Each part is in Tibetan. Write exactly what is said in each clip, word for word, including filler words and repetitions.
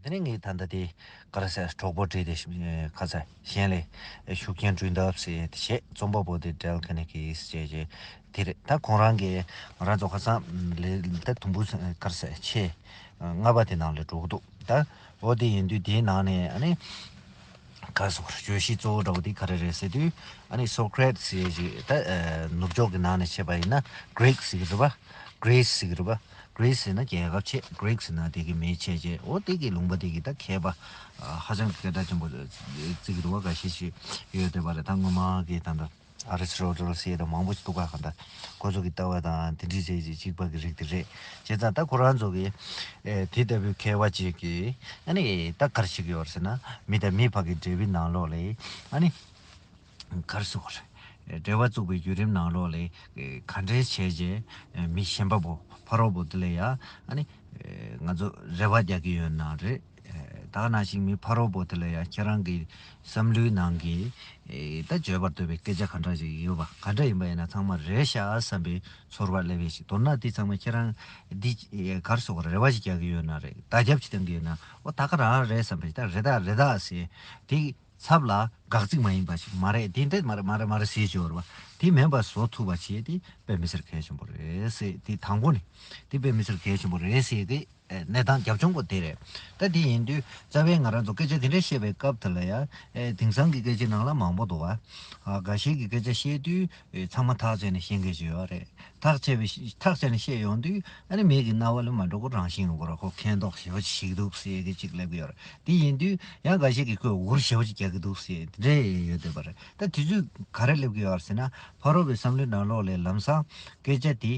དེ་ནས་ངས་ད་ལྟ་དེ་ག་རེ་ཟེར་གྲོགས་པོ་བྲིས་ཏེ་ཁ་ས་གཞན་ལས་ཤུགས་རྐྱེན་སྤྲོད་འདབ་ཟེར་དེ་བྱས་རྩོམ་པ་པོ་དེ་Dale Carnegie ཟེར་བྱས་དེ་རེད། ད་ཁོང་རང་གིས་ང་རང་ཚོ་ཁ་སང་ལས་ད་དུམ་བུ་ག་རེ་ཟེར་ཆེ་ལྔ་པ་དེ་ནང་ལ་འགྲོ་གི་འདུག་ད་འོ་དེ་ཡིན་དུས་དེའི་ནང་ནས་ཨ་ནི། ག་སོགས་བརྗོད་གཞི་གཙོ་བོ་འདྲ་བོ་དེ་ག་རེ་རེད་ཟེར་དུས་ཨ་ནི་Socrates ཟེར་ཞིག་ད་ནུབ་ཕྱོགས་ཀྱི་ནང་ནས་བཤད་པ་ཡིན་ན་Greek ཟེར་གི་རེད་པ། Greece ཟེར་གི་རེད་པ། Greece ཟེར་ན་རྒྱལ་ཁབ་ཆེ། Greek ཟེར་ན་དེ་གི་མིང་ཆེ་ཆེ། འོ་དེ་གི་ལུང་པ་དེ་གི་ད་མཁས་པ་ཧ་ཅང་གི་སྐད་གྲགས་ཆེན་པོ་བརྩི་གི་རེད་པ། འགའ་ཤས་ཤིག་ཡོད་བསྡད་པ་རེད། ད་སྔོན་མ་གི་ད་ལྟ་Aristotle ཟེར་ད་མང་པོ་ཞིག་འདུག་ག་ད་ཁོ་ཚོ་གི་ལྟ་བ་དང་དེ་འདྲ་བྱས་ཅིག་གཅིག་པ་གི་རིགས་དེ་རེད། བྱས་ཙང་ད་ཁོ་རང་ཚོ་གི་དེ་ལྟ་བུའི་མཁས་པ་ཅིག་གིས་ཨ་ནི་ད་ག་རེ་བྱེད་ཀྱི་ཡོད་རེད་ཟེར་ན་མི་དང་མི་བར་གྱི་འབྲེལ་བའི་ནང་ལོགས་ལ་ཨ་ནི། ག་རེ་ཟེར་དགོས་རེད། འབྲེལ་བ་བཙུགས་པའི་བརྒྱུད་རིམ་ནང་ལོགས་ལ་ག་འདྲས་བྱས་རྗེས་མི་གཞན་པ་པོ་ཕ་རོལ་པོ་དེ་ལ་ཡ་ཨ་ནི་ང་ཚོ་རེ་བ་རྒྱག་གི་ཡོད་ན་རེད། ད་ག་ནང་བཞིན་མི་ཕ་རོལ་པོ་དེ་ལ་ཡ་ཁྱེད་རང་གི་བསམ་བློའི་ནང་གི་ད་བརྗོད་པར་འདོད་པའི་སྐད་ཆ་ག་འདྲ་ཞིག་ཡོད་པ་ག་འདྲ་ཡིན་པ་ཡིན་ན་ཚང་མ་རེད་ཤག་བསམ་པའི་ཚོར་བ་སླེབས་པའི་ཞིག་མདོར་ན་འདི་ཚང་མ་ཁྱེད་རང་འདི་ག་རེ་ཟེར་དགོས་རེད། རེ་བ་ཞིག་རྒྱག་གི་ཡོད་ན་རེད། བརྡ་ཁྱབ་ཅིག་བཏང་གི་ཡོད་ན་ཨོ་ད་ག་རང་རེད་བསམ་པའི་ད་རེད་ད་རེད་ད་ཟེར་དེ། ཚབ་ལ་དགག་ཚིག་མ་ཡིན་པ་ཞིག་མ་རེད། དེ་འདྲས་མ་རེད་མ་རེད་མ་རེད་ཟེར་བརྗོད་རེད་བ། དེ་མིན་པ་བཟོ་ཐུབ་པ་བྱེད་དེ་དཔེ་མི་སྲིད་གལ་ཆེན་པོ་རེད་ཟེར། དེ་དང་པོ་ནས་དེ་དཔེ་མི་སྲིད་གལ་ཆེན་པོ་རེད་ཟེར་གི་གནས་སྟངས་རྒྱབ་ལྗོངས་པོ་དེ་རེད། ད་དེ་ཡིན་དུས་རྩ་བའི་ང་རང་ཚོ་སྐད་ཆ་དེ་འདྲས་བཤད་པའི་སྐབས་དེ་ལ་ཡ་དེང་སང་གི་སྐད་ཆའི་ནང་ལ་མང་པོ་འདུག་བ། འགའ་ཤས་ཀྱི་སྐད་ཆ་བཤད་དུས་ཚང་མ་ཐག་བཅད་ནས་ཤེས་མཁན་ཞིག་ཡོད་རེད། ཐག་བཅད་པའི་ཐག་བཅད་ནས་བཤད་ཡོང་དུས་ཨ་ནི་མི་གི་རྣ་བ་ལ་མ་འགྲོ་གི་རང་བཞིན་ཡོང་གི་རེད། ཁོ་མཁས་མདོག་ཞེ་པོ་ཅིག་ཞིག་འདུག་ཟེར་གི་ཅིག་སླེབས་ཀྱི་ཡོད་རེད། དེ་ཡིན་དུས་ཡང་འགའ་ཞིག་གིས་ཁོས་འུར་ཞེ་པོ་ཅིག་རྒྱག་གི་འདུག་ཟེར་དེ་འདྲས་ཡོད་བསྡད་པ་རེད། ད་དུས་ཚོད་ག་རེ་སླེབས་ཀྱི་ཡོད་རེད་ཟེར་ན་ཕ་རོལ་པོའི་བསམ་བློའི་ནང་ལོགས་ལ་ལམ་སང་སྐད་ཆ་དེ་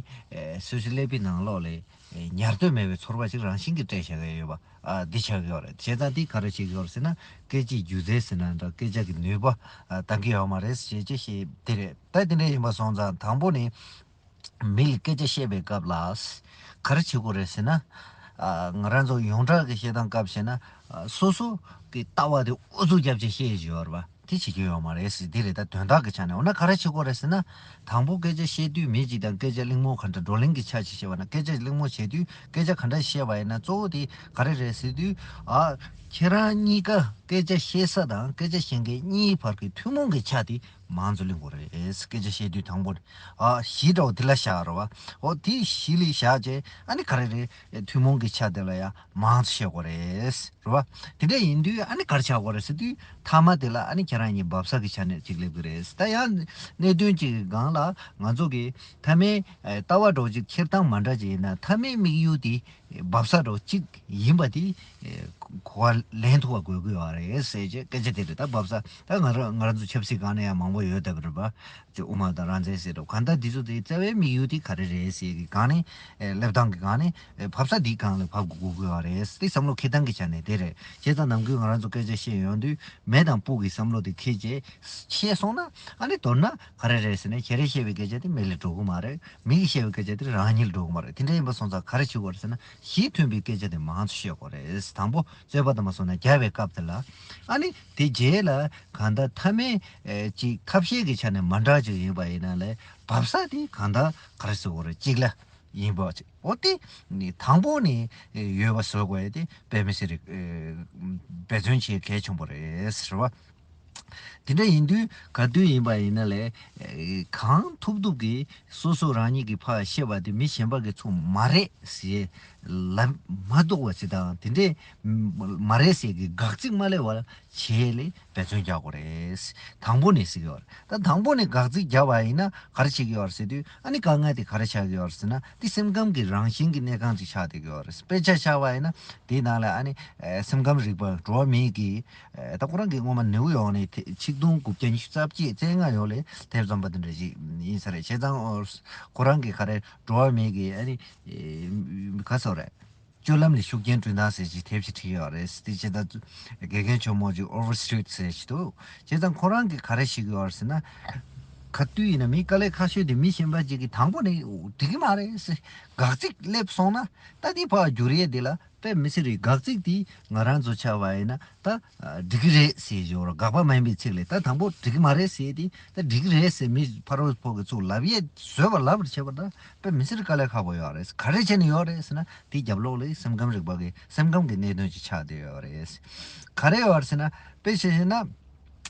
སོ་སོའི་ཀླད་པའི་ནང་ལོགས་ལ་ཉར་འདོད་མེད་པའི་ཚོར་བ་ཅིག་རང་བཞིན་གྱིས་སྤྲད་བཞག་གི་ཡོད་པ་འདི་ཆགས་ཀྱི་ཡོད་རེད། བྱས་ཙང་འདི་ག་རེ་བྱེད་ཀྱི་ཡོད་རེད་ཟེར་ན་སྐད་ཆའི་སྒྱུ་རྩལ་ཟེར་ན་འདྲ་སྐད་ཆ་གི་ནུས་པ་འདང་གི་ཡོད་མ་རེད་ཅེས་ཅེས་བཤད་དེ་རེད། ད་དེ་འདྲས་ཡིན་པ་སོང་ཙང་དང་པོ་ནི། མི་ལ་སྐད་ཆ་བཤད་པའི་སྐབས་ལ། ག་རེ་བྱེད་དགོས་རེད་ཟེར་ན། ང་རང་ཚོ་ཡོངས་གྲགས་ཀྱི་བཤད་སྟངས་སྐབས་བཤད་ན། སོ་སོ་གི་ལྟ་བ་དེ་ཨུ་ཚུགས་རྒྱབ་བྱས་བཤད་ཡོད་རེད་པ། དེ་བྱེད་རྒྱུ་ཡོད་མ་རེད་ཟེར་འདི་རེད། ད་དོན་དག་གི་ཆ་ནས་འོ་ན་ག་རེ་བྱེད་དགོས་རེད་ཟེར་ན། དང་པོ་སྐད་ཆ་བཤད་དུས་མི་གཅིག་དང་སྐད་ཆ་གླེང་མོ་ག་འདྲ་བགྲོ་གླེང་གི་ཆ་ཞིག་བཤད་པ་ན་སྐད་ཆ་གླེང་མོ་བྱེད་དུས་སྐད་ཆ་ག་འདྲ་བཤད་པ་ཡིན་ན་གཙོ་བོ་དེ་ག་རེ་རེད་ཟེར་དུས། ཨ། ཁྱེད་རང་གཉིས་ཀ་སྐད་ཆ་བཤད་ས་དང་སྐད་ཆ་བཤད་མཁན་གཉིས་བར་གྱི་ཐུན་མོང་གི་ཆ་དེ། མང་ཚོགས་གླེང་དགོས་རེད། སྐད་ཆ་བཤད་དུས་དང་པོ་ཨ་གཞི་འདྲ་བོ་དེ་ལ་བཞག་རོགས། འོ་དེ་གཞི་ལ་བཞག་རྗེས་ཨ་ནི་ག་རེ་རེད། ཐུན་མོང་གི་ཆ་དེ་ལ་ཡང་མང་ཚོགས་བཤད་དགོས་རེད། རེད་བ། དེ་འདྲ་ཡིན་དུས་ཨ་ནི་ག་རེ་བྱ་དགོས་རེད་ཟེར་དུས་མཐའ་མ་དེ་ལ་ཨ་ནི་ཁྱེད་རང་གཉིས་འབབ་ས་གི་ཆ་ནས་ཅིག་སླེབས་ཀྱི་རེད། ད་ཡང་གནད་དོན་ཅིག་གི་སྒང་ལ་ང་ཚོ་གི་མཐའ་མའི་ལྟ་བ་འདྲ་བོ་ཅིག་འཁྱེར་སྟངས་མ་འདྲ་ཅིག་ཡིན་ན་མཐའ་མའི་དམིགས་ཡུལ་དེ། འབབ་ས་འདྲ་བོ་གཅིག་ཡིན་པ་དེ་གོ་བ་ལེན་ཐུབ་པ་དགོས་ཀྱི་ཡོད་རེད་ཟེར་བྱས་སྐད་ཆ་དེ་རེད། ད་འབབ་ས་ད་ང་རང་ང་རང་ཚོ་ཆབ་སྲིད་སྒང་ནས་ཡང་མང་པོ་ཡོད་བསྡད་པ་རེད་པ། དབུ་མ་དང་རང་བཙན་ཟེར་འདྲ་བོ་གང་ལྟར་འདི་ཚོ་དེ་རྩ་བའི་དམིགས་ཡུལ་དེ་ག་རེ་རེད་ཟེར་གི་སྒང་ནས་སླེབས་སྟངས་ཀྱི་སྒང་ནས་འབབ་ས་འདིའི་སྒང་ལ་བབས་དགོས་ཀྱི་ཡོད་རེད། དེ་བསམ་བློ་འཁྱེར་སྟངས་ཀྱི་ཆ་ནས་དེ་རེད། བྱས་ཙང་ནམ་རྒྱུན་ང་རང་ཚོ་སྐད་ཆ་བཤད་ཡོང་དུས་མེ་དང་སྤུ་གི་བསམ་བློ་དེ་འཁྱེར་བྱས་བཤད་སོང་ན་ཨ་ནི་མདོར་ན། ག་རེ་རེད་ཟེར་ན་ཁྱེད་རས་བཤད་པའི་སྐད་ཆ་དེ་མི་ལ་འགྲོ་གི་མ་རེད། མི་གིས་བཤད་པའི་སྐད་ཆ་དེ་རང་ཉིད་ལ་འགྲོ་གི་མ་རེད། དེ་འདྲ་ཡིན་པ་སོང་ཙང་ག་རེ་བྱེད་དགོས་རེད་ཟེར་ན་གཞི་མཐུན་པའི་སྐད་ཆ་དེ་མང་ཙམ་བཤད་དགོས་རེད། དང་པོ་རྩོད་པ་དང་མ་སོང་ན་རྒྱག་པའི་སྐབས་དེ་ལ་ཨ་ནི་དེ་རྗེས་ལ་གང་ལྟར་མཐའ་མའི་ཅིག་ཐབས་ཤེས་ཀྱི་ཆ་ནས་མ་འདྲ་ཅིག་ཡིན་པ་ཡིན་ན་ལས་བབས་ས་དེ་གང་ལྟར་ག་རེ་ཟེར་དགོས་རེད་གཅིག་ལ་ཡིན་པ་ཅིག་འོ་དེ་ནི་དང་པོ་ནས་ཡོད་པ་བཟོ་དགོས་ཡ་དེ་དཔེ་མི་སྲིད་འབད་བརྩོན་བྱེད་གལ་ཆེན་པོ་རེད་ཟེར་བ། དེ་འདྲ་ཡིན་དུས་ག་དུས་ཡིན་པ་ཡིན་ན་ལས་གང་ཐུབ་ཐུབ་ཀྱིས་སོ་སོ་རང་ཉིད་ཀྱི་ཕར་བཤད་པ་དེ་མི་གཞན་པ་གིས་ཚུར་མ་རེད་ཟེར་ལབ་མ་ཐུབ་པ་ཅིག་དང་དེ་འདྲས་མ་རེད་ཟེར་གྱི་དགག་ཚིག་མ་སླེབས་པ་བྱེད་ལས་འབད་བརྩོན་རྒྱག་དགོས་རེད། དང་པོ་ནས་ཟེར་གྱི་ཡོད་རེད། ད་དང་པོ་ནས་དགག་ཚིག་བརྒྱབ་པ་ཡིན་ན་ག་རེ་བྱེད་ཀྱི་ཡོད་རེད་ཟེར་དུས་ཨ་ནི་དཀའ་ངལ་དེ་ག་རེ་ཆགས་ཀྱི་ཡོད་རེད་ཟེར་ན་དེ་སེམས་ཁམས་ཀྱི་རང་བཞིན་གྱི་གནས་སྟངས་ཅིག་ཆགས་བསྡད་ཀྱི་ཡོད་རེད། དཔེ་ཆ་བཞག་པ་ཡིན་ན་དེའི་ནང་ལ་ཨ་ནི་སེམས་ཁམས་རིག་པ་འགྲོ་བ་མིའི་གི་ད་ཁོ་རང་གིས་སྔོན་མ་ནེའུ་ཡོག་ནས་ཆིག་སྟོང་དགུ་བརྒྱ་ཉི་ཤུ་རྩ་གཅིག་རྩ་ལྔ་ཡོག་ལས་དེབ་རྩོམ་པ་དེ་འདྲ་ཞིག་ཡིན་ས་རེད། བྱས་ཙང་ཁོ་རང་གིས་ག་རེ་འགྲོ་བ་མིའི་གི་ཨ་ནི་ག་ཟེར་རེད། སྤྱོད་ལམ་ལ་ཤུགས་རྐྱེན་སྤྲོད་སྟངས་ཟེར་ཅིག་དེབ་ཅིག་བྲིས་ཡོད་རེད། དེ་བྱས་ཙང་དགེ་རྒན་ཆེན་མོ་ཅིག་Overstreet ཟེར་ཅིག་འདུག་བྱས་ཙང་ཁོ་རང་གིས་ག་རེ་ཞིག་ཡོད་རེད་ཟེར་ན། ག་དུས་ཡིན་ན་མི་དཀའ་ལས་ཁག་ཤོས་དེ་མི་གཞན་པ་ཅིག་གིས་དང་པོ་ནས་འགྲིག་གི་མ་རེད་ཟེར། དགག་ཚིག་སླེབས་སོང་ན་ད་དེ་ཕར་བསྒྱུར་ཡས་དེ་ལ་དཔེ་མི་སྲིད་རེད། དགག་ཚིག་དེ་ང་རང་ཚོ་ཆགས་པ་ཡིན་ན་ད་འགྲིག་གི་རེད་ཟེར་ཞོར་དགག་པ་མ་ཡིན་པའི་ཚིག་ལས་ད་དང་པོ་འགྲིག་གི་མ་རེད་ཟེར་དེ་ད་འགྲིག་གི་རེད་ཟེར་མི་ཕ་རོལ་ཕོ་གི་ཚུགས་ལབ་ཡས་བཟོས་པ་ལབ་པར་བྱས་པ་ད་དཔེ་མི་སྲིད་དཀའ་ལས་ཁག་པོ་ཡོད་རེད། ག་རེ་བྱས་ནས་ཡོད་རེད་ཟེར་ན་དེའི་རྒྱབ་ལོགས་ལ་སེམས་ཁམས་རིག་པ་གི་སེམས་ཁམས་ཀྱི་གནད་དོན་ཅིག་ཆགས་བསྡད་ཡོད་རེད། ག་རེ་ཡོད་རེད་ཟེར་ན་དཔེ་བྱས་ན།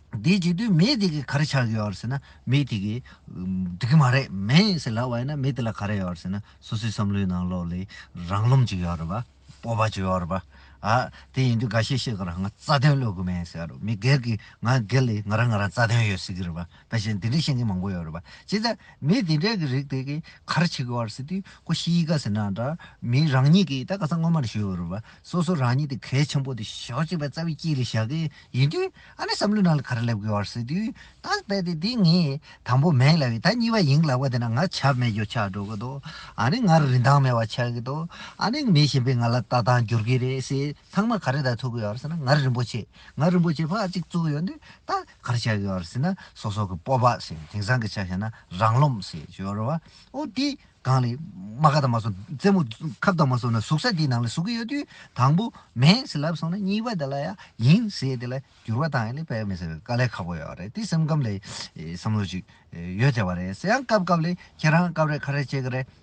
འདིའི་བྱེད་དུས་མི་དེ་གིས་ག་རེ་ཆགས་ཀྱི་ཡོད་རེད་ཟེར་ན་མི་དེ་གིས་འགྲིག་གི་མ་རེད་མིན་ཟེར་ལབ་པ་ཡིན་ན་མི་དེ་ལ་ག་རེ་ཡོད་རེད་ཟེར་ན་སོ་སོའི་བསམ་བློའི་ནང་ལོགས་ལ་རང་རློམ་ཅིག་ཡོད་རེད་པ། སྤོབས་པ་ཅིག་ཡོད་རེད་པ། ཨ་དེ་ཡིན་དུས་འགའ་ཤས་ཤིག་གིས་རང་ང་རྩ་དོན་ལོས་གི་མེད་ཟེར་རོ། མི་སྒེར་གྱི་ང་སྒེར་ལ་ང་རང་ང་རང་རྩ་དོན་ཡོད་ཟེར་གི་རེད་པ། ད་གཞན་དེ་འདྲའི་ཤེས་མཁན་མང་པོ་ཡོད་རེད་པ། བྱས་ཙང་མི་དེ་འདྲའི་གི་རིགས་དེ་གིས་ག་རེ་བྱེད་ཀྱི་ཡོད་རེད་ཟེར་དུས་ཁོ་གཤིས་ཀ་ཟེར་ན་འདྲ་མི་རང་ཉིད་ཀྱིས་ད་ཁ་སང་སྔོན་མར་ཞུས་ཡོད་རེད་པ། སོ་སོ་རང་ཉིད་དེ་གལ་ཆེན་པོ་དེ་ཞེ་པོ་ཅིག་པའི་རྩ་བའི་དཀྱིལ་ལ་བཞག་གི་ཡིན་དུས་ཨ་ནི་བསམ་བློའི་ནང་ལ་ག་རེ་སླེབས་ཀྱི་ཡོད་རེད་ཟེར་དུས་ད་རྦད་དེ་འདི་ངས་དང་པོ་མེད་ལབ་ཡིན་ད་གཉིས་པ་ཡིན་ལབ་པ་དེ་ན་ང་ཆ་མེད་རྒྱུ་ཆགས་འགྲོ་གི་འདུག་ཨ་ནི་ང་རིན་ཐང་མེད་པ་ཆགས་ཀྱི་འདུག་ཨ་ནི་མི་གཞན་པས་ང་ལ་ལྟ་སྟངས་འགྱུར་གྱི་རེད་ཟེར་ཚང་མ་ག་རེ་ལྟ་ཐུབ་ཀྱི་ཡོད་རེད་ཟེར་ན་ང་རིན་པོ་ཆེ་ང་རིན་པོ་ཆེ་ཕར་གཅིག་བཙུགས་ཡོད་དུས་ད་ག་རེ་ཆགས་ཀྱི་ཡོད་རེད་ཟེར་ན་སོ་སོ་གི་སྤོབས་པ་ཟེར་དེང་སང་གི་ཆ་བཞག་ན་རང་རློམ་ཟེར་ཡོད་རེད་བ། ཨོ་དེ་གང་ལས་མ་ཁ་དང་མ་སོང་རྩེད་མོ་ཁབ་དང་མ་སོང་ན་ཟུག་ས་དེའི་ནང་ལ་ཟུག་གི་ཡོད་དུས་དང་པོ་མེད་ཟེར་ལབ་སོང་ན་གཉིས་པ་དེ་ལ་ཡ་ཡིན་ཟེར་དེ་ལ་འགྱུར་བ་བཏང་ཡ་ལས་དཔེ་མི་སྲིད་དཀའ་ལས་ཁག་པོ་ཡོད་རེད། དེ་སེམས་ཁམས་ལས་བསམ་བློ་ཅིག་ཡོད་བསྡད་པ་རེད་ཟེར། ཡང་སྐབས་སྐབས་ལས་ཁྱེད་རང་སྐབས་རེ་ཁ་རེ་བྱེད་ཀྱི་རེད།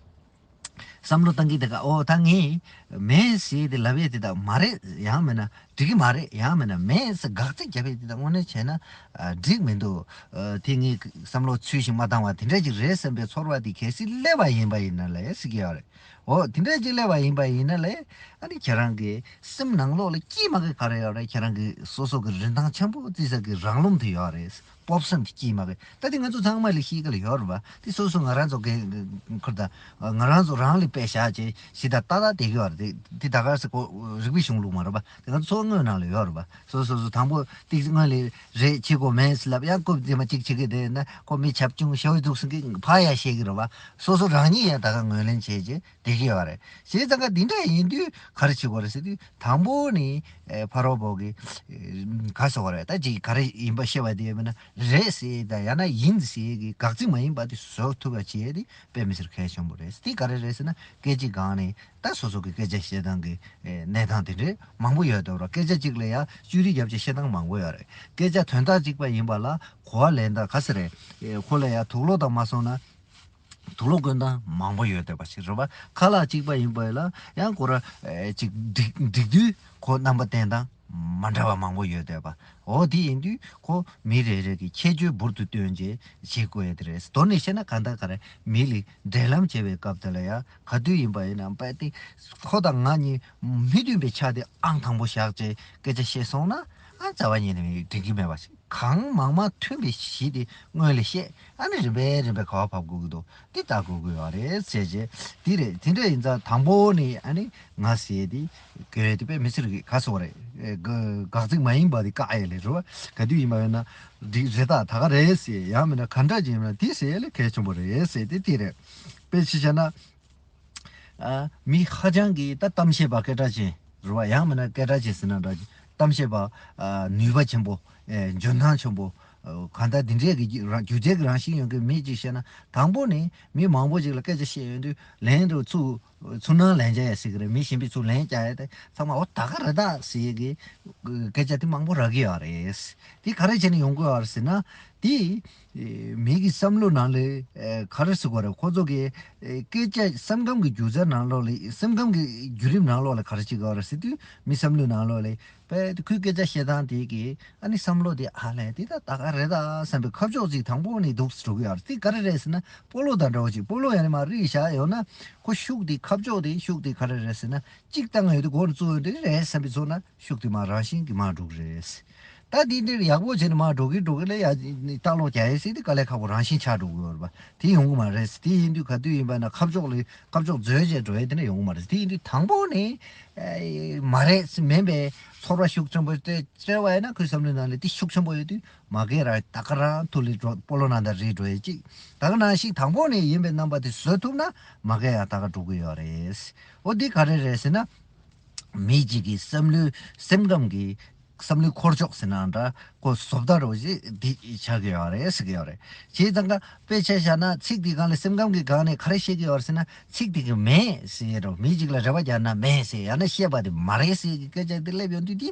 བསམ་བློ་བཏང་གི་དེ་ག་ཨོ་ད་ངས་མེད་ཟེར་དེ་ལབ་ཡས་དེ་དག་མ་རེད་ཡང་མིན་ན་འགྲིག་གི་མ་རེད་ཡང་མིན་ན་མེད་ཟེར་དགག་ཚིག་བརྒྱབ་ཡས་དེ་དག་དངོས་གནས་བྱས་ན་འགྲིག་མི་འདུག་དེ་ངས་བསམ་བློ་ཚུལ་བཞིན་མ་བཏང་བ་དེ་འདྲ་ཅིག་རེད་བསམ་པའི་ཚོར་བ་དེ་གལ་སྲིད་སླེབས་པ་ཡིན་པ་ཡིན་ན་ལས་ཟེར་གྱི་ཡོད་རེད། ཨོ་དེ་འདྲ་ཅིག་སླེབས་པ་ཡིན་པ་ཡིན་ན་ལས་ཨ་ནི་ཁྱེད་རང་གི་སེམས་ནང་ལོགས་ལ་སྐྱིད་མ་གི་ག་རེ་ཡོད་རེད། ཁྱེད་རང་གི་སོ་སོ་གི་རིན་ཐང་ཆེན་པོ་བརྩི་ས་གི་རང་རློམ་དེ་ཡོད་རེད། སྤོབས་སེམས་དེ་སྐྱིད་མ་གི་ད་དེ་ང་ཚོ་ཚང་མ་ལ་གཤིས་ཀ་ལ་ཡོད་རེད་པ། དེ་སོ་སོ་ང་རང་ཚོ་གི་ཁུར་ད་ང་རང་ཚོ་རང་ལ་དཔེ་བཞག་བྱས་ཞི་ད་ཏག་ཏག་བསྡད་ཀྱི་ཡོད་རེད། དེ་དེ་ད་ག་ཟེ་ཁོ་རིག་པའི་གཞུང་ལུགས་མ་རེད་པ། དེ་ང་ཚོ་འཚོ་བ་དངོས་ནང་ལ་ཡོད་རེད་པ། སོ་སོ་སོ་དང་པོ་ཏིག་སྔོན་ལ་རེད་བྱེད་དགོས་མེད་ཟེར་ལབ་ཡང་རྐུབ་དེ་མ་གཅིག་བྱེད་ཀྱི་དེ་ན་ཁོ་མི་བྱབ་ཆུང་ཞེ་པོ་འདུག་ཟེར་གི་ཕར་ཡ་བཤད་ཀྱི་རེད་པ། སོ་སོ་རང་ཉིད་ཡང་ད་ག་ངོས་ལེན་བྱས་བྱས་བསྡད་ཀྱི་ཡོད་རེད། བྱས་ཙང་ཀ་འདི་འདྲ་ཡིན་དུས་ག་རེ་བྱེད་དགོས་རེད་ཟེར་དུས་དང་པོ་ནི་ཨེ་ཕ་རོལ་པོ་གི་ཨེ་ག་ཟེར་བ་རེད། ད་ཅིག་ག་རེ་ཡིན་པ་ཤེས་པ་དེ་མིན་ན་རེད་ཟེར་ད་ཡང་ན་ཡིན་ཟེར་གི་དགག་ཚིག་མ་ཡིན་པ་དེ་བཟོ་ཐུབ་པ་བྱེད་ཡས་དེ་དཔེ་མི་སྲིད་གལ་ཆེན་པོ་རེད། དེ་ག་རེ་རེད་ཟེར་ན་སྐད་ཅིག་སྒང་ནས་ད་སོ་སོ་གི་སྐད་ཆ་བཤད་སྟངས་ཀྱི་ཨེ་གནས་སྟངས་དེ་འདྲའི་མང་པོ་ཡོད་འདུག་ར། སྐད་ཆ་གཅིག་ལ་ཡང་བཅོས་སྒྲིག་བརྒྱབ་བྱས་བཤད་སྟངས་མང་པོ་ཡོད་རེད། སྐད་ཆ་དོན་དག་གཅིག་པ་ཡིན་པ་ལ་གོ་བ་ལེན་སྟངས་ག་ཟེར་རེད། ཨེ་ཁོ་ལ་ཡང་དུག་ལོག་དང་མ་སོང་ན། དུག་ལོག་བཀོན་སྟངས་མང་པོ་ཡོད་བསྡད་པ་ཞིག་རེད་པ། ཁ་ལག་གཅིག་པ་ཡིན་པ་ལ་ཡང་ཁོ་ར་ཨེ་ཅིག་འགྲིག་འགྲིག་དུས་ཁོ་རྣམ་པ་བསྟན་སྟངས་མ་འདྲ་བ་མང་པོ་ཡོད་བསྡད་པ། འོ་དེ་ཡིན་དུས་ཁོ་མི་རེ་རེ་གི་ཁྱད་ཆོས་འབུར་དུ་བཏོན་བྱས་བྱེད་དགོས་ཡ་དེ་རེད། མདོར་ནས་བཤད་ན་གང་ལྟར་ག་རེ་མི་ལ་འབྲེལ་ལམ་བྱེད་པའི་སྐབས་དེ་ལ་ཡང་ག་དུས་ཡིན་པ་ཡིན་ནའང་དཔེ་དེ་ཁོ་དང་ང་གཉིས་མི་མཐུན་པའི་ཆ་དེ་ཨང་དང་པོ་བཞག་བྱས་སྐད་ཆ་བཤད་སོང་ན་ཨ་རྩ་བ་ཉིད་ནས་འགྲིག་གི་མེད་པ་ཞིག་གང་མང་མང་མཐུན་པའི་གཞི་དེ་སྔོན་ལ་བཤད། ཨ་ནི་རིམ་པས་རིམ་པས་ག་བ་བབས་དགོས་ཀྱི་འདུག་འདི་ལྟ་དགོས་ཀྱི་ཡོད་རེད་ཟེར་བྱས་འདི་རེད། དེ་འདྲ་ཡིན་ཙང་དང་པོ་ནས་ཨ་ནི་ང་ཟེར་དེ་ག་རེ་དེ་དཔེ་མི་སྲིད་གི་ག་སོགས་རེད། དགག་ཚིག་མ་ཡིན་པ་དེ་བཀག་ཡས་ལས་རེད་བ། ག་དུས་ཡིན་པ་ཡིན་ན་འགྲིག་རེད་ད་ད་ག་རེད་ཟེར་ཡང་མིན་ན་ག་འདྲ་ཅིག་ཡིན་ན་དེ་ཟེར་ཡས་ལས་གལ་ཆེན་པོ་རེད་ཟེར་དེ་དེ་རེད། དཔེ་ཅིག་བྱས་ན། ཨ། མི་ཧ་ཅང་གི་ད་གཏམ་བཤད་པ་སྐད་གྲགས་ཅན་རེད་བ། ཡང་མིན་ན་སྐད་གྲགས་ཅན་ཟེར་ན་འདྲ་ཅིག་གཏམ་བཤད་པ་ཨ་ནུས་པ་ཆེན་པོ་ཨེ་འཇོན་ཐང་ཆེན་པོ་ཨ་གང་ལྟར་འདི་འདྲའི་གི་རང་རྒྱུ་རྫས་ཀྱི་རང་བཞིན་ཡོད་མཁན་མི་ཅིག་བཤད་ན་དང་པོ་ནས་མི་མང་པོ་ཅིག་ལ་སྐད་ཆ་བཤད་ཡོང་དུས་ལན་དུ་ཚུར་ཚུར་སྣང་ལན་རྒྱག་ཡ་ཟེར་གི་རེད། མི་གཞན་པས་ཚུར་ལན་རྒྱག་ཡ་དེ་ཚང་མ་འོ་ད་ག་རེད་ད་ཟེར་གི་སྐད་ཆ་དེ་མང་པོ་རག་གི་ཡོད་རེད། དེ་ག་རེ་བྱས་ནས་ཡོང་གི་ཡོད་རེད་ཟེར་ན་དེ། མི་གི་བསམ་བློ་ནང་ལ་ག་རེ་ཟེར་དགོས་རེད། ཁོ་ཚོ་གི་སྐད་ཆ་སེམས་ཁམས་ཀྱི་སྒྱུ་རྩལ་ནང་ལོགས་ལ་སེམས་ཁམས་ཀྱི་བརྒྱུད་རིམ་ནང་ལོགས་ལ་ག་རེ་བྱེད་དགོས་རེད་ཟེར་དུས་མི་བསམ་བློའི་ནང་ལོགས་ལ་དཔེ་ཁོའི་སྐད་ཆ་བཤད་སྟངས་དེ་གི་ཨ་ནི་བསམ་བློ་དེ་ཨ་ལས་དེ་ད་ད་ག་རེད་ད་བསམ་པའི་ཁ་ཕྱོགས་ཅིག་དང་པོ་ནས་འདུག་འགྲོ་གི་ཡོད་རེད། དེ་ག་རེ་རེད་ཟེར་ན་སྤོ་ལོ་དང་འདྲ་བོ་ཅིག་སྤོ་ལོ་ཡང་ནི་མར་རིག་བཞག་ཡོང་ན་ཁོ་ཤུགས་དེ་ཁ་ཕྱོགས་དེ་ཤུགས་དེ་ག་རེ་རེད་ཟེར་ན་གཅིག་བཏང་ཡོད་དུས་མགོ་ནས་བཙུགས་ཡོད་དུས་རེད་བསམ་པའི་ཚོར་ན། ཤུགས་དེ་མར་རང་བཞིན་གྱིས་མར་འགྲོ་གི་རེད། ད་དེ་འདྲ་ཡག་པོ་བྱས་ནས་མར་འགྲོ་གི་འགྲོ་གི་ལས་ཡ་ལྟ་ཀློག་རྒྱག་ཡས་ཟེར་དེ་དཀའ་ལས་ཁག་པོ་རང་བཞིན་ཆགས་འགྲོ་གི་ཡོད་རེད་པ། དེ་ཡོང་གི་མ་རེད། དེ་ཡིན་དུས་ག་དུས་ཡིན་པ་ན་ཁ་ཕྱོགས་ལ་ཁ་ཕྱོགས་འཛོལ་བྱས་འགྲོ་ཡས་དེ་འདྲ་ཡོང་གི་མ་རེད། དེ་ཡིན་དུས་དང་པོ་ནས་མ་རེད་མིན་པའི་ཚོར་བ་ཤུགས་ཆེན་པོ་དེ་སྤྲད་པ་ཡིན་ན་ཁོའི་བསམ་བློའི་ནང་ལ་དེ་ཤུགས་ཆེན་པོ་ཡོད་དུས་མ་གིར་ད་ག་རང་ཐུག་ལས་འགྲོ་སྤོ་ལོ་ནང་དང་རིལ་འགྲོ་ཡས་ཅིག་ད་ག་ནང་བཞིན་དང་པོ་ནས་ཡིན་པའི་རྣམ་པ་དེ་བཟོ་ཐུབ་ན་མ་གིར་ཡང་ད་ག་འགྲོ་གི་ཡོད་རེད། འོ་འདི་ག་རེ་རེད་ཟེར་ན། མི་གཅིག་གི་བསམ་བློའི་སེམས་ཁམས་ཀྱི་བསམ་བློའི་འཁོར་ཕྱོགས་ཟེར་ན་འདྲ། ཁོ་བཟོ་ལྟ་རོ་ཞིག་འདི་ཆགས་ཀྱི་ཡོད་རེད་ཟེར་གྱི་ཡོད་རེད། བྱས་ཙང་ཀ་དཔེ་ཆ་བཞག་ན་ཚིག་འདི་སྒང་ལ་སེམས་ཁམས་ཀྱི་སྒང་ནས་ག་རེ་བཤད་ཀྱི་ཡོད་རེད་ཟེར་ན། ཚིག་འདི་གི་མེད་ཟེར་རོ། མི་གཅིག་ལ་རེ་བ་རྒྱག་ན་མེད་ཟེར། ཡང་ན་བཤད་པ་དེ་མ་རེད་ཟེར་གྱི་སྐད་ཆ་འདི་སླེབས་ཡོང་དུས། འདི་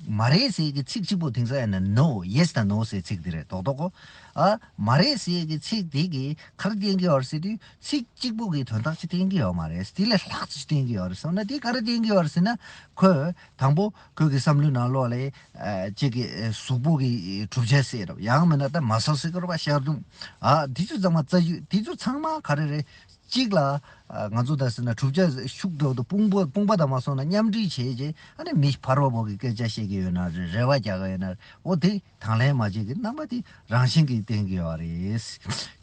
མ་རེད་ཟེར་གྱི་ཚིག་གཅིག་པོ་དེང་སང་ཡང་ན་no, yes དང་no ཟེར་ཚིག་འདི་རེད། རྡོག་རྡོག་གོ། ཨ་མ་རེད་ཟེར་གྱི་ཚིག་འདི་གི་ག་རེ་བསྟན་གྱི་ཡོད་རེད་ཟེར་དུས། ཚིག་གཅིག་པོ་གི་དོན་དག་ཅིག་བསྟན་གྱི་ཡོད་མ་རེད། དེ་ལས་ལྷག་ཅིག་བསྟན་གྱི་ཡོད་རེད། སོང་ན་དེ་ག་རེ་བསྟན་གྱི་ཡོད་རེད་ཟེར་ན། ཁོས་དང་པོ་ཁོས་ཀྱི་བསམ་བློའི་ནང་ལོགས་ལ་ཨ་ཅིག་གི་ཨ་གཟུགས་པོ་གི་གྲུབ་ཆ་ཟེར་རོ། ཡང་མིན་ན་ད་མ་སོ་ཟེར་གི་རོ་བ། ཤར་དུང་ཨ་དེ་ཚོ་ཚང་མ་རྩ་རྒྱུས་དེ་ཚོ་ཚང་མ་ག་རེ་རེད། གཅིག་ལ་ཨ་ང་ཚོ་ད་ཟེར་ན་གྲུབ་ཆ་ཤུགས་འགྲོ་དུ་དཔུང་པ་དཔུང་པ་དང་མ་སོང་ན་མཉམ་འབྲེལ་བྱས་རྗེས། ཨ་ནི་མི་ཕ་རོལ་པོ་གི་སྐད་ཆ་བཤད་ཀྱི་ཡོད་ན་རེད། རེ་བ་རྒྱག་གི་ཡོད་ན་རེད། འོ་དེ། དང་ལེན་མ་བྱེད་ཀྱི་རྣམ་པ་དེ་རང་བཞིན་གྱིས་བསྟན་གྱི་ཡོད་རེད།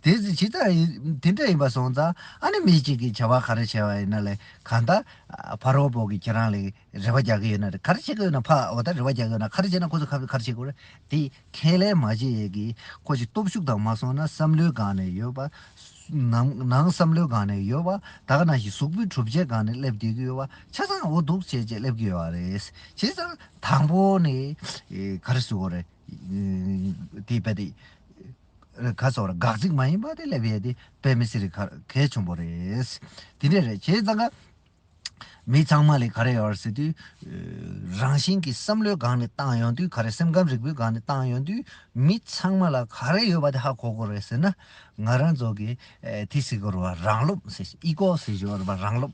དེ་ཇི་ལྟར་ཡིན་དེ་འདྲ་ཡིན་པ་སོང་ཙང་། ཨ་ནི་མི་གཅིག་གིས་བྱ་བ་ག་རེ་བྱས་པ་ཡིན་ན་ལས་གང་ལྟར་ཕ་རོལ་པོ་གིས་ཁྱེད་རང་ལ་རེ་བ་རྒྱག་གི་ཡོད་ན་རེད། ག་རེ་བྱེད་ཀྱི་ཡོད་ན་ཕ་འོ་ད་རེ་བ་རྒྱག་གི་ཡོད་ན་ག་རེ་བྱས་ན་ཁོ་ཚོ་ག་ག་རེ་བྱེད་དགོས་རེད། དེ་ཁས་ལེན་མ་བྱེད་ཡས་ཀྱི་ཁོ་ཅིག་སྟོབས་ཤུགས་དང་མ་སོང་ན་བསམ་བློའི་སྒང་ནས་ཡོད་པ། ནང་ནང་བསམ་བློའི་སྒང་ནས་ཡོད་པ། ད་ག་ནང་བཞིན་གཟུགས་པོའི་གྲུབ་ཆའི་སྒང་ནས་སླེབས་བསྡད་ཀྱི་ཡོད་པ། ཆ་ཚང་འོ་འདུག་བྱས་བྱས་སླེབས་ཀྱི་ཡོད་རེད། བྱས་ཙང་དང་པོ་ནས་ཨེ་ག་རེ་ཟེར་དགོས་རེད། དེ་བས་དེ་ག་ཟེར་དགོས་རེད། དགག་ཚིག་མ་ཡིན་པ་དེ་སླེབས་ཡས་དེ་དཔེ་མི་སྲིད་རེད། གལ་ཆེན་པོ་རེད། དེ་འདྲ་རེད། བྱས་ཙང་ཀ་མི་ཚང་མ་ལ་ག་རེ་ཡོད་རེད་ཟེར་དུས། རང་བཞིན་གྱིས་བསམ་བློའི་སྒང་ནས་བཏང་ཡོང་དུས། ག་རེ་སེམས་ཁམས་རིག་པའི་སྒང་ནས་བཏང་ཡོང་དུས། མི་ཚང་མ་ལ་ག་རེ་ཡོད་པ་དེ་ཧ་གོ་དགོས་རེད་ཟེར་ན། ང་རང་ཚོ་གི་ཨེ་དེ་ཟེར་གི་རེད་བ། རང་རློམ་ཟེར། ego ཟེར་གྱི་ཡོད་རེད་བ། རང་རློམ།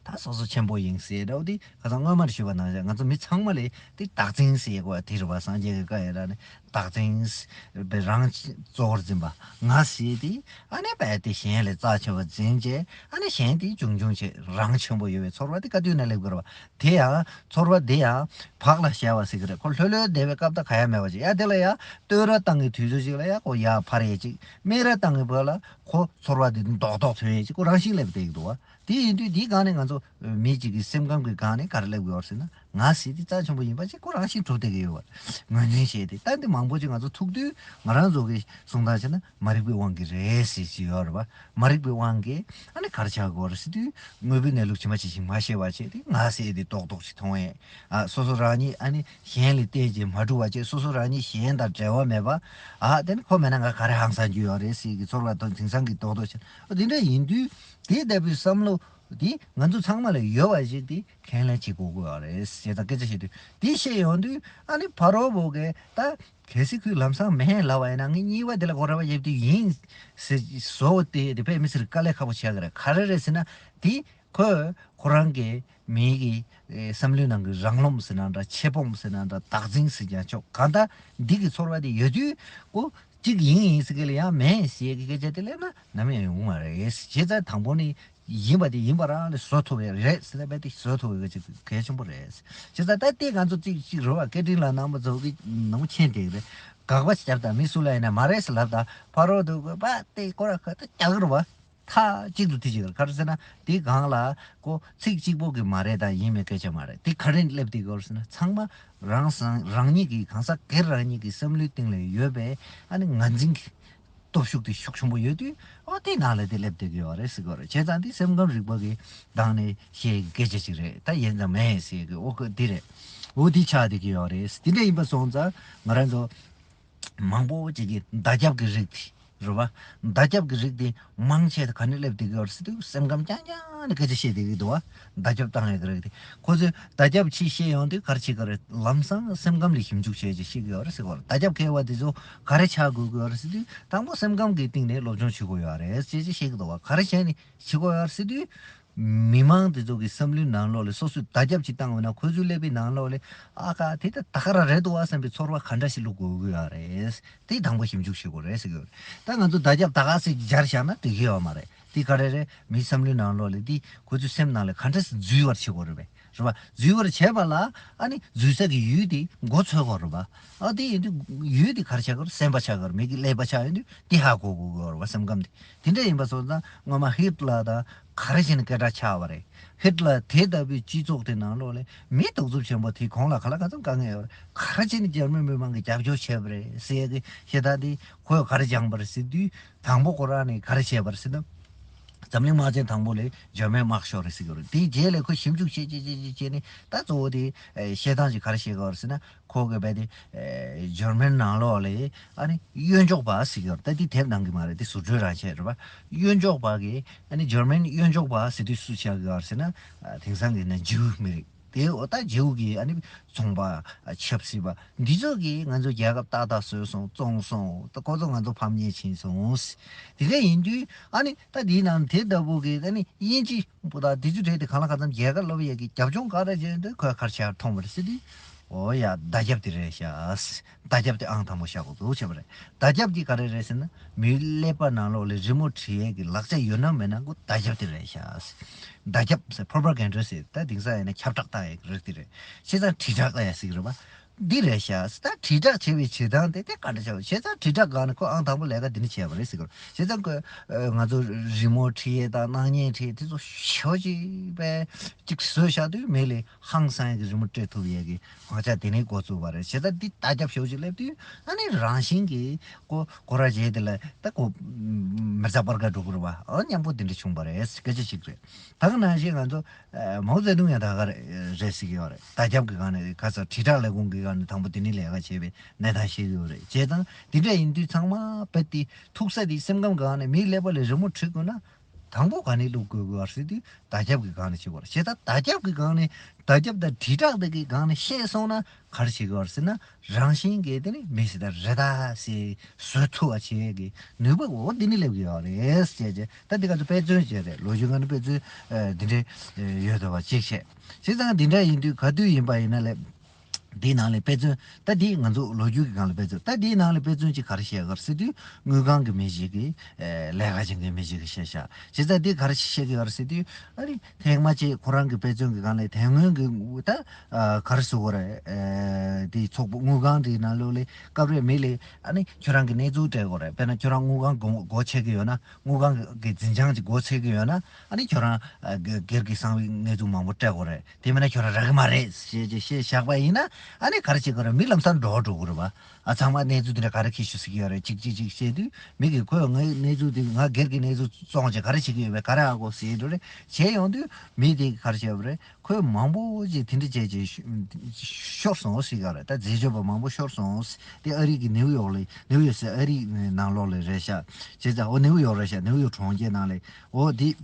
ད་སོ་སོ་ཆེན་པོ་ཡིན་ཟེར་འདྲ་བོ་དེ། ཁ་སང་སྔོན་མར་ཞུས་པ་ནང་བཞིན་ང་ཚོ་མི་ཚང་མ་ལ་དེ་བདག་འཛིན་ཟེར་དགོས་པ་དེ་རེད་བ། སངས་རྒྱས་ཀྱི་བཀའ་ཡིན་ན་ནི་བདག་འཛིན་ཟེར་བའི་རང་གཙོ་བོར་འཛིན་པ། ང་ཟེར་དེ་ཨ་ནི་བས་དེ་གཞན་ལས་རྩ་ཆེ་བ་འཛིན་བྱས། ཨ་ནི་གཞན་དེ་ཆུང་ཆུང་བྱས། རང་ཆེན་པོ་ཡོད་པའི་ཚོར་བ་དེ་ག་དུས་ན་སླེབས་ཀྱི་རེད་བ། དེ་ཡང་ཚོར་བ་དེ་ཡང་བག་ལ་ཞ་བ་ཟེར་གྱི་རེད། ཁོ་ལྷོད་ལྷོད་བསྡད་པའི་སྐབས་དང་ག་ཡ་མེད་པ་ཅིག་ཡ། དེ་ལ་ཡ་བསྟོད་ར་བཏང་གི་དུས་ཚོད་ཅིག་ལ་ཡ་ཁོ་ཡ་འཕར་ཡས་ཅིག་སྨད་ར་བཏང་གི་བར་ལ་ཁོ་ཚོར་བ་དེ་རྡོག་རྡོག་ཐོན་ཡས་ཅིག་ཁོ་རང་བཞིན་སླེབས་བསྡད་ཀྱི་འདུག་བ། དེ་ཡིན་དུས་དེའི་སྒང་ནས་ང་ཚོ་མི་གཅིག་གི་སེམས་ཁམས་ཀྱི་སྒང་ནས་ག་རེ་སླེབས་ཀྱི་ཡོད་ཟེར་ན། ང་ཟེར་དེ་རྩ་ཆེན་པོ་ཡིན་པ་ཅིག་ཁོ་རང་བཞིན་གྲུབ་བསྡད་ཀྱི་ཡོད་པ། ངོས་འཛིན་བྱས་ཏེ། ད་འདི་མང་པོ་ཅིག་ང་ཚོ་ཐུག་དུས་ང་རང་ཚོ་གི་གསུང་སྟངས་བྱས་ན་མ་རིག་པའི་དབང་གིས་རེད་ཟེར་གྱི་ཡོད་རེད་བ། མ་རིག་པའི་དབང་གིས་ཨ་ནི་ག་རེ་ཆགས་ཀྱི་ཡོད་རེད་ཟེར་དུས། དངོས་པོའི་གནས་ལུགས་ཇི་མ་ཇི་བཞིན་མ་ཤེས་པ་བྱས་ཏེ། ང་ཟེར་དེ་རྡོག་རྡོག་ཅིག་མཐོང་ཡས། ཨ་སོ་སོ་རང་ཉིད་ཨ་ནི་གཞན་ལ་བརྟེན་བྱས་མ་གྲུབ་པ་བྱས། སོ་སོ་རང་ཉིད་གཞན་དང་འབྲེལ་བ་མེད་པ། ཨ་དེ་ནི་ཁོ་མེད་ན་ང་ག་རེ་ཧང་སང་རྒྱུ་ཡོད་རེད་ཟེར་གྱི་ཚོར་བ་དང་དེང་སང་གི་རྡོག་རྡོག་བྱས། ཨ་དེ་འདྲ་ཡིན་དུས་དེ་ལྟ་བུའི་བསམ་བློ་དེ་ང་ཚོ་ཚང་མ་ལ་ཡོད་པ་ཞིག་དེ་ཁས་ལེན་བྱེད་དགོས་ཀྱི་ཡོད་རེད་ཟེར། ད་སྐད་ཆ་བཤད་དུས་དེ་བཤད་ཡོང་དུས། ཨ་ནི་ཕ་རོལ་པོ་གིས་ད་གལ་སྲིད་ཁོས་ལམ་སང་མེད་ལབ་པ་ཡིན་ན། ངས་གཉིས་པ་དེ་ལ་གོ་ར་བ་ཡེབ་དུས་ཡིན་ཟེར་བཟོ་དེ་དེ་དཔེ་མི་སྲིད་དཀའ་ལས་ཁག་པོ་ཆགས་ཀྱི་རེད། ག་རེ་རེད་ཟེར་ན། དེ་ཁོས་ཁོ་རང་གི་མི་གི་ཨེ་བསམ་བློའི་ནང་གི་རང་རློམ་ཟེར་ན་འདྲ། ཆེ་སྤོང་ཟེར་ན་འདྲ། བདག་འཛིན་ཟེར་ཀྱང་ཆོག་གང་ལྟར་འདི་གི་ཚོར་བ་དེ་ཡོད་དུས། ཁོ་གཅིག་ཡིན་ཡིན་ཟེར་གི་ལ་ཡང་མེད་ཟེར་གི་སྐད་ཆ་དེ་སླེབས་ན་ནམ་ཡང་ཡོང་མ་རེད། བྱས་ཙང་དང་པོ་ནི་ཡིན་པ་དེ་ཡིན་པ་རང་ལ་བཟོ་ཐུབ་པ་རེད་ཟེར་ན། དཔེ་དེ་བཟོ་ཐུབ་པའི་གི་གལ་ཆེན་པོ་རེད། བྱས་ཙང་ད་ལྟའི་ང་ཚོ་གཅིག་གཅིག་རེད་བ། སྐད་འཕྲིན་ལ་ནང་པ་ཚོ་གི་ནང་མཁྱེན་བསྡད་རེད། དགག་པ་བརྒྱབ་དང་མི་སུ་ལ་ཡིན་ན་མ་རེད་ཟེར་ལབ་དང་། ཕ་རོལ་དུ་དགོས་པ་དེ་ཁོ་ར་ཁ་ད་རྒྱག་རེད་བ། མཐའ་གཅིག་ཏུ་དེ་གཅིག་རེད། ག་རེ་ཟེར་ན་དེ་སྒང་ལ་ཁོ་ཚིག་གཅིག་པོ་གི་མ་རེད་དང་ཡིན་མིན་སྐད་ཆ་མ་རེད། དེ་ག་རེ་སླེབས་དེ་དགོས་ཟེར་ན། ཚང་མ་རང་སང་རང་ཉིད་ཀྱི་གང་ཟག་སྒེར་རང་ཉིད་ཀྱི་བསམ་བློའི་སྟེང་ལ་ཡོད་པའི་ཨ་ནི་ངར་འཛིན་གྱི་སྟོབས་ཤུགས་དེ་ཤུགས་ཆེན་པོ་ཡོད་དུས། ཨོ་དེའི་ནང་ལ་དེ་སླེབས་བསྡད་ཀྱི་ཡོད་རེད་ཟེར་གྱི་ཡོད་རེད། བྱས་ཙང་དེ་སེམས་ཁམས་རིག་པ་གི་སྟེང་ནས་བཤད་ཀྱི་སྐད་ཆ་ཅིག་རེད། ད་ཡིན་ཙང་མེད་ཟེར་གྱི་ཨོ་ཁོ་དེ་རེད། ཨོ་དེ་ཆགས་བསྡད་ཀྱི་ཡོད་རེད། དེ་འདྲ་ཡིན་པ་སོང་ཙང་ང་རང་ཚོ་མང་པོ་ཅིག་གིས་མདའ་རྒྱབ་ཀྱི་རིགས་དེ་རེད་བ། མདའ་རྒྱབ་ཀྱི་རིགས་དེ་མང་ཆེ་ག་ནས་སླེབས་བསྡད་ཀྱི་ཡོད་རེད་ཟེར་དུས། སེམས་ཁམས་རྐྱང་རྐྱང་ནས་སྐད་ཆ་བཤད་བསྡད་ཀྱི་འདུག་བ། མདའ་རྒྱབ་བཏང་ཡག་གི་རིགས་དེ། ཁོ་ཚོས་མདའ་རྒྱབ་ཅིག་བཤད་ཡོང་དུས་ག་རེ་བྱེད་ཀྱི་རེད། ལམ་སང་སེམས་ཁམས་ལ་ཞིབ་འཇུག་བྱས་ཅིག་བཤད་ཀྱི་ཡོད་རེད་ཟེར་གྱི་ཡོད་རེད། མདའ་རྒྱབ་འཁེལ་བ་དེ་ཚོ་ག་རེ་ཆགས་དགོས་ཀྱི་ཡོད་རེད་ཟེར་དུས། དང་པོ་སེམས་ཁམས་ཀྱི་སྟེང་ནས་སློབ་སྦྱོང་བྱེད་དགོས་ཡོད་རེད་ཅེས་ཅིག་བཤད་ཀྱི་འདུག་བ། ག་རེ་བྱས་ནས་བྱེད་དགོས་ཡོད་རེད་ཟེར་དུས། མི་མང་དེ་ཚོ་གི་བསམ་བློའི་ནང་ལོགས་ལ་སོ་སོས་མདའ་རྒྱབ་ཅིག་བཏང་བ་ན། ཁོ་ཚོའི་ཀླད་པའི་ནང་ལོགས་ལ་ཨ་ཁ་དེ་ད་ད་ག་རང་རེད་འདུག་བ་བསམ་པའི་ཚོར་བ་ག་འདྲ་ཞིག་བླུག་དགོས་ཀྱི་ཡོད་རེད། དེ་དང་པོ་ཞིབ་འཇུག་བྱེད་དགོས་རེད་ཟེར་གྱི་ཡོད་རེད། ད་ང་ཚོ་མདའ་རྒྱབ་ད་ག་ཟེར་སྦྱར་བཞག་ན་འགྲིག་གི་ཡོད་མ་རེད། དེ་ག་རེ་རེད། མིའི་བསམ་བློའི་ནང་ལོགས་ལ་དེ་ཁོ་ཚོའི་སེམས་ནང་ལ་ག་འདྲ་ཞིག་འཛུལ་བར་བྱེད་དགོས་རེད་པས། རེད་པ། འཛུལ་བར་བྱེད་པ་ལ་ཨ་ནི་འཛུལ་ས་གི་ཡུལ་དེ་མགོ་འཚོལ་དགོས་རེད་པ། ཨ་དེ་ཡིན་དུས་ཡུལ་དེ་ག་རེ་ཆགས་ཀྱི་རེད། སེམས་པ་ཆགས་ཀྱི་རེད། མི་གི་ཀླད་པ་ཆགས་ཡོང་དུས་དེ་ཧ་གོ་དགོས་ཀྱི་ཡོད་རེད་པ། སེམས་ཁམས་དེ། དེ་འདྲ་ཡིན་པ་སོང་ཙང་སྔོན་མ་ཧིཊ་ལར་དང་ག་རེ་བྱས་ནས་སྐད་གྲགས་ཆགས་པ་རེད། ཧིཊ་ལར་དེ་ལྟ་བུའི་སྤྱི་ཚོགས་དེ་ནང་ལོགས་ལ་མི་གདུག་རྩུབ་ཆེན་པོ་དེ་གོང་ལ་ག་ལ་ག་ཚོད་དཀའ་ངལ་ཡོད་རེད། ག་རེ་བྱས་ནས་འཇར་མན་མི་མང་གིས་རྒྱབ་སྐྱོར་བྱས་པ་རེད་ཟེར་ཡས་ཀྱི་བཤད་སྟངས་དེ་ཁོས་ག་རེ་སྦྱངས་པ་རེད་ཟེར་དུས། དང་པོ་ཁོ་རང་ནས་ག་རེ་བྱས་པ་རེད་ཟེར་ན། འཛམ་གླིང་དམག་ཆེན་དང་པོ་ལས་འཇར་མན་དམག་ཤོར་རེད་ཟེར་གྱི་རེད། དེའི་རྗེས་ལ་ཁོ་ཞིབ་འཇུག་བྱེད་བྱེད་བྱེད་བྱེད་བྱེད་ནས་ད་གཙོ་བོ་དེ་ཨེ་བཤད་སྟངས་ཅིག་ག་རེ་བཤད་གྱི་རེད་ཟེར་ན། ཁོ་གི་རྦད་དེ་ཨེ་འཇར་མན་ནང་ལོགས་ལ་ཨ་ནི་གཡོན་ཕྱོགས་པ་ཟེར་གྱི་རེད། ད་དེ་དེབ་ནང་གི་མ་རེད། དེ་ཟུར་འགྲོས་རང་བྱས་རེད་པ། གཡོན་ཕྱོགས་པ་གི་ཨ་ནི་འཇར་མན་གཡོན་ཕྱོགས་པ་ཟེར་དུས་སུ་ཆགས་ཀྱི་ཡོད་ཟེར་ན། ཨ་དེང་སང་གི་ན་ཇིའུ་མི་རིགས་དེ། འོ་ད་ཇིའུ་གི་ཨ་ནི་ཚོང་པ་ཨ་ཆབ་སྲིད་པ་འདི་ཚོ་གིས་ང་ཚོ་རྒྱལ་ཁབ་ཏག་ཏག་བཟོས་སོང་བཙོངས་སོང་། ད་ཁོ་ཚོ་ང་ཚོ་ཕམ་ཉེས་ཕྱིན་སོང་། དེ་འདྲ་ཡིན་དུས་ཨ་ནི་ད་དེའི་ནང་དེ་ལྟ་བུ་གི་ཨ་ནི་དབྱིན་ཇི་པོ་ད་དེ་ཚོ་གྲས་དེ་གང་ལ་གང་འཚམ་རྒྱལ་ཁ་སློབ་ཡས་ཀྱི་རྒྱབ་ལྗོངས་ག་རེ་བྱས་འདུག་ཁོས་ག་རེ་བྱས་མཐོང་བ་རེད་ཟེར་དུས། འོ་ཡ། མདའ་རྒྱབ་དེ་རེད་ཤག་མདའ་རྒྱབ་དེ་ཨང་དང་པོ་བཞག་དགོས་འདུག་བྱས་པ་རེད། མདའ་རྒྱབ་དེ་ག་རེ་རེད་ཟེར་ན། མིའི་ཀླད་པ་ནང་ལོགས་ལ་རི་མོ་བྲིས་ཡས་ཀྱི་ལག་ཆ་ཡོད་ན་མེད་ན་ཁོ་མདའ་རྒྱབ་དེ་རེད་ཤག་མདའ་རྒྱབ་ཟེར་པོ་རོ་པ་གན་ཌ་ཟེར། ད་དེང་སང་ཡིན་ན་ཁྱབ་བསྒྲགས་བཏང་ཡས་ཀྱི་རིགས་དེ་རེད། བྱས་ཙང་དྲིལ་བསྒྲགས་ལ་ཡ་ཟེར་གྱི་རེད་པ། འདི་རེད་ཤག་ད་དྲིལ་བསྒྲགས་བྱེད་པའི་བྱེད་སྟངས་དེ་དེ་ག་འདྲ་བྱ་བ། བྱས་ཙང་དྲིལ་བསྒྲགས་སྒང་ནས་ཁོ་ཨང་དང་པོ་ལས་ཀ་འདི་ནས་བྱས་པ་རེད་ཟེར་གྱི་རེད། བྱས་ཙང་ཁོས་ཨ་ང་ཚོ་རི་མོ་བྲིས་ཡས་དང་སྣང་བརྙན་བྲིས་དེ་ཚོ་ཞེ་པོ་ཅིག་པས་ཅིག་བཟོས་བཞག་དུས་མི་ལ་ཧང་སང་ཡས་ཀྱི་རི་མོ་སྤྲད་ཐུབ་ཡས་ཀྱི་དབང་ཆ་དེ་ནས་འགོ་བཙུགས་པ་རེད། བྱས་ཙང་འདི་མདའ་རྒྱབ་ཞེ་པོ་ཅིག་སླེབས་དུས་ཨ་ནི་རང་བཞིན་གྱིས་ཁོ་ཁོ་ར་བྱས་དེ་ལ་ད་ཁོ་མི་རྩ་པར་ག་འགྲོ་གི་རེད་པ། ཨ་མཉམ་པོ་དེ་འདྲ་བྱུང་བ་རེད། སྐད་ཆ་གཅིག་རེད། ད་ག་ནང་བཞིན་ང་ཚོ་ཨ་མའོ་ཙེ་ཏུང་ཡང་ད་ག་རེད་ཟེར་གྱི་ཡོད་རེད། མདའ་རྒྱབ་ཀྱི་སྒང་ནས་ཁ་ཚ་དྲིལ་བསྒྲགས་ལས་ཁུངས་ཀྱི་སྒང་ནས་དང་པོ་དེ་ནས་ལས་ཀ་བྱས་པའི་གནས་སྟངས་ཤེས་ཀྱི་ཡོད་རེད། བྱས་ཙང་འདི་འདྲ་ཡིན་དུས་ཚང་མ་དཔེ་དེ་ཐུག་ས་དེ་སེམས་ཁམས་སྒང་ནས་མིའི་ཀླད་པ་ལ་རི་མོ་བྲིས་དགོས་ན། དང་པོ་ག་ནས་བླུག་དགོས་ཀྱི་ཡོད་རེད་ཟེར་དུས་མདའ་རྒྱབ་ཀྱི་སྒང་ནས་བྱེད་དགོས་རེད། བྱས་ཙང་མདའ་རྒྱབ་ཀྱི་སྒང་ནས་མདའ་རྒྱབ་དང་དྲིལ་བསྒྲགས་དེ་གི་སྒང་ནས་བཤད་སོང་ན་ག་རེ་བྱེད་ཀྱི་ཡོད་རེད་ཟེར་ན། རང་བཞིན་གྱིས་དེ་ནི་མི་ཟེར་ད་རེད་ད་ཟེར་བཟོ་ཐུབ་པ་བྱེད་ཀྱི་ནུས་པ་འོ་འདི་ནི་སླེབས་ཀྱི་ཡོད་རེད་ཟེར་བྱས། ད་འདི་ག་ཚོད་དཔེ་མཚོན་བྱས་རེད། ལོ་རྒྱུས་སྒང་ནས་དཔེ་མཚོན་ཨ་འདི་འདྲའི་ཨ་ཡོད་འདུག་པ་གཅིག་བཤད། བྱས་ཙང་འདི་འདྲ་ཡིན་དུས་ག་དུས་ཡིན་པ་ཡིན་ན་ལས། འདིའི་ནང་ལས་དཔེ་མཚོན། ད་འདི་ང་ཚོ་ལོ་རྒྱུས་ཀྱི་སྒང་ལ་དཔེ་མཚོན། ད་འདིའི་ནང་ལས་དཔེ་མཚོན་གཅིག་ག་རེ་བཤད་ག་རེ་ཟེར་དུས་དངུལ་ཁང་གི་མི་ཞིག་གིས་ཨེ་ལས་ཀ་བྱེད་མཁན་མི་ཞིག་གིས་བཤད་ཤག་བྱས་ཙང་འདི་ག་རེ་བཤད་ཀྱི་ཡོད་རེད་ཟེར་དུས་ཨ་ནི་ཐེངས་མ་གཅིག་ཁོ་རང་གི་དཔེ་མཚོན་གྱི་སྒང་ལས་དེ་སྔོན་གྱི་ད་ཨ་ག་རེ་ཟེར་དགོས་རེད། ཨེ་འདི་ཚོགས་པ་དངུལ་ཁང་འདིའི་ནང་ལོགས་ལས་སྐབས་རེ་མི་ལ་ཨ་ནི་ཁྱོད་རང་གི་གནས་ཚུལ་སྤྲད་དགོས་རེད། དཔེར་ན་ཁྱོད་རང་དངུལ་ཁང་སྒོ་སྒོ་ཕྱེ་གི་ཡོད་ན། དངུལ་ཁང་གི་འཛིན་བྱང་གཅིག་སྒོ་ཕྱེ་གི་ཡོད་ན། ཨ་ནི་ཁྱོད་རང་ཨ་སྒེར་སྒེར་གྱི་གསང་བའི་གནས་ཚུལ་མང་པོ་སྤྲད་དགོས་རེད། དེ་མིན་ན་ཁྱོད་རང་རག་གི་མ་རེད་ཞེས་ཅིག་བཤད་བཞག་པ་ཡིན་ན། ཨ་ནི་ག་རེ་བྱེད་དགོས་རེད། མི་ལམ་སང་འགྲོ་འགྲོ་གི་རེད་པ། ཨ་ཚང་མ་གནས་ཚུལ་དེ་འདྲ་ག་རེ་འཁྱེར་ཤོག་ཟེར་གྱི་ཡོད་རེད། ཅིག་ཅིག་ཅིག་བཤད་དུས་མི་གིས་ཁོས་ངའི་གནས་ཚུལ་དེ་ང་སྒེར་གྱི་གནས་ཚུལ་བཙོང་བྱས་ག་རེ་བྱེད་ཀྱི་ཡོད་པས་ག་རེ་ཨ་གོ་ཟེར་འགྲོ་རེད། བྱས་ཡོང་དུས་མི་དེ་ག་རེ་བྱས་པ་རེད། ཁོས་མང་པོ་ཅིག་དེ་འདྲ་བྱས་ཅིག་ཤོར་སོང་ཟེར་གྱི་རེད། ད་རྫས་སྤྱོད་པ་མང་པོ་ཤོར་སོང་། དེ་ཨ་རི་གི་ནིའུ་ཡོག་ལ། ནིའུ་ཡོག་ཟེར་ཨ་རི་ནང་ལོགས་ལ་རེད་ཤག་བྱས་ཙང་འོ་ནིའུ་ཡོག་རེད་ཤག་ནིའུ་ཡོག་གྲོང་ཁྱེར་ནང་ལ་འོ་དེ།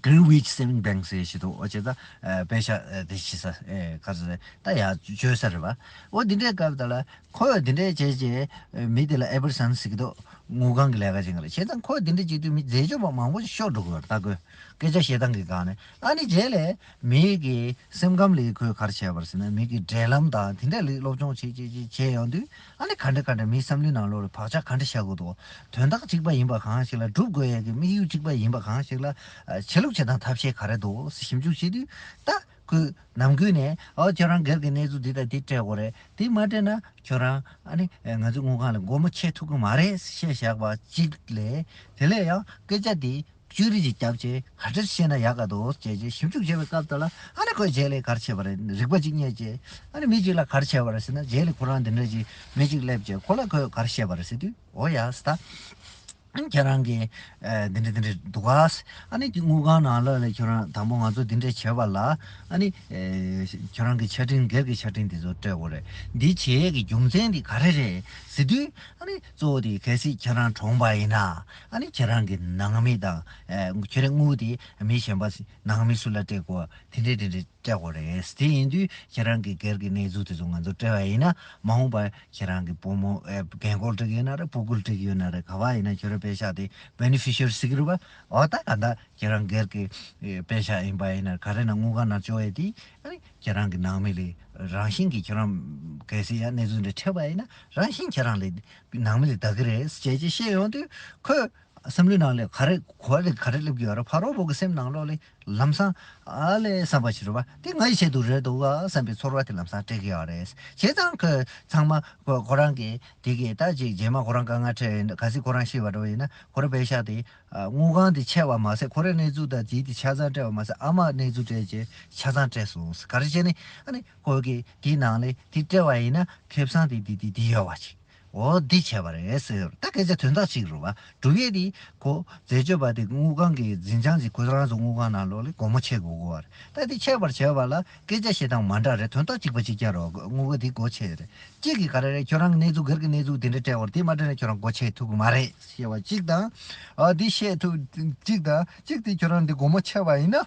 Greenwich Saving Bank ཟེར་ཞིག་འདུག་འོ་བྱས་ཙང་ཨ་པེ་ཤག་ཨ་དེ་ཕྱི་ས་ཨེ་ག་ཚོད་ད་ཡར་བཅོལ་ས་རེད་པ། འོ་འདི་འདྲའི་སྐབས་དེ་ལ་ཁོས་འདི་འདྲའི་བྱས་བྱས་མི་དེ་ལ་ཨེ་བར་སན་ཟེར་གྱི་འདུག་དངུལ་ཁང་གི་ལས་ཀ་བྱེད་མཁན་རེད། བྱས་ཙང་ཁོས་འདི་འདྲ་བྱེད་དུས་མི་རྫས་སྤྱོད་པ་མང་པོ་ཞིག་ཤོར་འགྲོ་གི་ཡོད་རེད། ད་ཁོས་སྐད་ཆ་བཤད་སྟངས་ཀྱི་སྒང་ནས། ཨ་ནི་རྗེས་ལ་མི་གི་སེམས་ཁམས་ལ་ཁོས་ག་རེ་བྱས་པ་རེད་ཟེར་ན། མི་གི་འབྲེལ་ལམ་དང་དེ་འདྲ་ལ་སློབ་སྦྱོང་བྱེད་བྱེད་བྱེད་བྱས་ཡོང་དུས། ཨ་ནི་ག་འདྲ་ག་འདྲ་མིའི་བསམ་བློའི་ནང་ལོགས་ལ་བག་ཆགས་ག་འདྲ་བཞག་དགོས་འདུག་དོན་དག་གཅིག་པ་ཡིན་པ་གང་ཞིག་ལ། སྒྲུབ་དགོས་ཡས་ཀྱི་དམིགས་ཡུལ་གཅིག་པ་ཡིན་པ་གང་ཞིག་ལ་ཨ་བྱེད་ལུགས་བྱེད་སྟངས་ཐབས་ཤེས་ག་རེ་འདུག་ཟེར་ཞིབ་འཇུག་བྱེད་དུས། ད་ཁོས་ནམ་རྒྱུན་ནས་ཨོ་ཁྱོད་རང་སྒེར་གྱི་གནས་ཚུལ་འདི་དང་འདི་སྤྲད་དགོས་རེད། འདི་མ་སྤྲད་ན་ཁྱོད་རང་ཨ་ནི་ང་ཚོའི་དངུལ་ཁང་ལ་སྒོ་མོ་ཕྱེ་ཐུབ་ཀྱི་མ་རེད་ཟེར་བཤད་བཞག་པ་གཅིག་ལས། དེ་ལས་ཡང་སྐད་ཆ་འདི་བཅོས་རིགས་ཅིག་བརྒྱབ་བྱས་ག་འདྲ་བཤད་ན་ཡག་ག་འདུག་ཅེས་ཅེས་ཞིབ་འཇུག་བྱས་པའི་སྐབས་དེ་ལ། ཨ་ནི་ཁོས་རྗེས་ལ་ག་རེ་བྱས་པ་རེད། རིག་པ་ཅིག་རྙེད་བྱས། ཨ་ནི་མི་གཅིག་ལ་ག་རེ་བྱས་པ་རེད་ཟེར་ན། རྗེས་ལ་ཁོ་རང་འདི་འདྲ་ཅིག་མི་གཅིག་སླེབས་བྱས་ཁོ་ལ་ཁོས་ག་རེ་བཤད་པ་རེད་ཟེར་དུས། འོ་ཡ་ཟེར་ད། ཨ་ནི་ཁྱེད་རང་གིས་ཨ་འདི་འདྲ་འདི་འདྲ་འདུག་ག་ཨ་ནི་དངུལ་ཁང་ནང་ལོགས་ལ་ཁྱོད་རང་དང་པོ་ང་ཚོ་འདི་འདྲ་བྱས་པ་ལ། ཨ་ནི་ཨ་ཁྱོད་རང་གི་ཆ་འཕྲིན་སྒེར་གྱི་ཆ་འཕྲིན་འདི་ཚོ་སྤྲད་དགོས་རེད། འདི་བྱེད་ཡས་ཀྱི་རྒྱུ་མཚན་འདི་ག་རེ་རེད་ཟེར་དུས། ཨ་ནི་གཙོ་བོ་དེ་གལ་སྲིད་ཁྱེད་རང་གྲོངས་པ་ཡིན་ན། ཨ་ནི་ཁྱེད་རང་གི་ནང་མི་དང་ཨེ་ཁྱེད་རང་དངུལ་དེ་མི་གཞན་པ་ནང་མི་སུ་ལ་སྤྲད་དགོས། དེ་འདྲས་དེ་འདྲས་སྤྲད་དགོས་རེད། དེ་ཡིན་དུས་ཁྱེད་རང་གི་སྒེར་གྱི་གནས་ཚུལ་དེ་ཚོ་ང་ཚོ་སྤྲད་པ་ཡིན་ན། མ་འོངས་པར་ཁྱེད་རང་གི་བུ་མོ་ཨེ་རྒན་བཀོལ་སྤྲད་ཀྱི་ཡོད་ན་རེད། བུ་བཀོལ་སྤྲད་ཀྱི་ཡོད་ན་རེད། ག་པར་ཡིན་ན་ཁྱོད་རང་པེ་ཤག་དེ་བེ་ནི་ཕི་ཤི་རི་ཟེར་གྱི་རེད་པ། འོ་ད་ག་ད་ཁྱེད་རང་སྒེར་གྱི་ཨེ་པེ་ཤག་ཡིན་པ་ཡིན་ན། ག་རེ་ན་དངུལ་ཁང་ནང་བཅོལ་ཡས་དེ། ཨ་ནི་ཁྱེད་རང་གི་ནང་མི་ལ་རང་བཞིན་གྱིས་ཁྱེད་རང་གལ་སྲིད་ཡང་གནས་ཚུལ་འདི་འཕྲད་པ་ཡིན་ན། རང་བཞིན་ཁྱེད་རང་ལ་ནང་མི་ལ་བདག་གི་རེད་ཅེས་ཅེས་བཤད་ཡོང་དུས། ཁོས་བསམ་བློའི་ནང་ལ་ག་རེ་གོ་བ་ལ་ག་རེ་སླེབས་ཀྱི་ཡོད་རེད། ཕ་རོལ་པོ་གི་སེམས་ནང་ལོགས་ལ་ལམ་སང་ཨ་ལས་བསམ་པ་ཞིག་རེད་པ། དེ་ང་ཡི་ཆེད་དུ་རེད་འདུག་ག་བསམ་པའི་ཚོར་བ་དེ་ལམ་སང་སྤྲད་ཀྱི་ཡོད་རེད། བྱས་ཙང་ཁོས་ཚང་མ་ཁོ་ཁོ་རང་གིས་དེ་གི་ད་ཅིག་རྗེས་མ་ཁོ་རང་དཀའ་ངལ་འཕྲད་ཡིན། གལ་སྲིད་ཁོ་རང་ཤི་བ་འདྲ་བོ་ཡིན་ན། ཁོ་རང་པེ་ཤག་དེ་ཨ་དངུལ་ཁང་དེ་ཆད་པ་མ་ཟད། ཁོ་རའི་གནས་ཚུལ་དང་དེའི་དེ་ཆ་ཚང་སྤྲད་པ་མ་ཟད། ཨ་མ་གནས་ཚུལ་སྤྲད་བྱས་ཆ་ཚང་སྤྲད་སོང་། ག་རེ་བྱས་ནས་ཨ་ནི་ཁོ་གིས་དེའི་ནང་ལ་དེ་སྤྲད་པ་ཡིན་ན་ཁེ་བཟང་དེ་དེ་དེ་དེ་ཡོད་པ་ཅིག་འོ་འདི་བྱས་པ་རེད་ཟེར། ད་སྐད་ཆ་དོན་དག་གཅིག་རེད་བ། སྒྲུབ་ཡས་དེ་ཁོ་འཛད་སྤྱོད་པ་དེ་དངུལ་ཁང་གི་འཛིན་བྱང་གི་ཁོ་རང་ཚོ་དངུལ་ཁང་ནང་ལོགས་ལ་སྒོར་མོ་ཆད་དགོས་དགོས་བ་རེད། ད་དེ་ཆད་པར་བྱས་པ་ལ་སྐད་ཆ་བཤད་སྟངས་མ་འདྲ་རེད། དོན་དག་གཅིག་པ་གཅིག་རྐྱང་རེད། དངུལ་ཁང་དེ་སྒོ་ཕྱེ་རེད། གཅིག་གིས་ག་རེ་རེད། ཁྱོད་རང་གི་གནས་ཚུལ་སྒེར་གྱི་གནས་ཚུལ་དེ་འདྲ་སྤྲད་པར་དེ་མ་སྤྲད་ན་ཁྱོད་རང་སྒོ་ཕྱེ་ཐུབ་ཀྱི་མ་རེད་ཞེས་པ་གཅིག་དང་། ཨ་འདི་བཤད་ཐུབ་གཅིག་དང་གཅིག་དེ་ཁྱོད་རང་འདི་སྒོར་མོ་ཆད་པ་ཡིན་ན།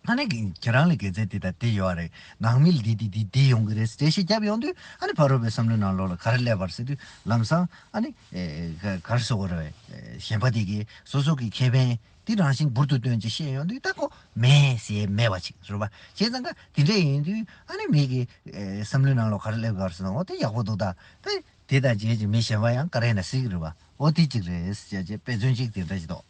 ཨ་ནི་ཁྱེད་རང་ལ་དགེ་མཚན་འདི་དང་འདི་ཡོད་རེད། ནང་མི་ལ་འདི་འདི་འདི་འདི་ཡོང་གི་རེད་ཟེར་འགྲེལ་བཤད་བརྒྱབ་ཡོང་དུས། ཨ་ནི་ཕ་རོལ་པོའི་བསམ་བློའི་ནང་ལོགས་ལ་ག་རེ་སླེབས་པ་རེད་ཟེར་དུས། ལམ་སང་ཨ་ནི་ཨེ་ག་ག་རེ་ཟེར་དགོས་རེད། ཨེ་གཞན་པ་དེ་གིས་སོ་སོ་གི་ཁེ་ཕན་དེ་རང་བཞིན་འབུར་དུ་བཏོན་ཅིག་བཤད་ཡོང་དུས། ད་ཁོ་མེད་ཟེར་མེད་པ་ཅིག་རེད་པ། བྱས་ཙང་ཀ་དེ་འདྲས་ཡིན་དུས། ཨ་ནི་མི་གི་ཨེ་བསམ་བློའི་ནང་ལོགས་ག་རེ་སླེབས་ག་རེ་ཟེར་ན། འོ་དེ་ཡག་པོ་འདུག་ད་དེ། དེ་དང་རྗེས་ཀྱི་མི་གཞན་པ་ཡང་ག་རེ་ན་སྲིད་ཀྱི་རེད་བ། འོ་དེ་གཅིག་རེད་ཟེར་བྱས་དཔེ་མཚོན་གཅིག་དེ་འདྲ་ཞིག་འདུག་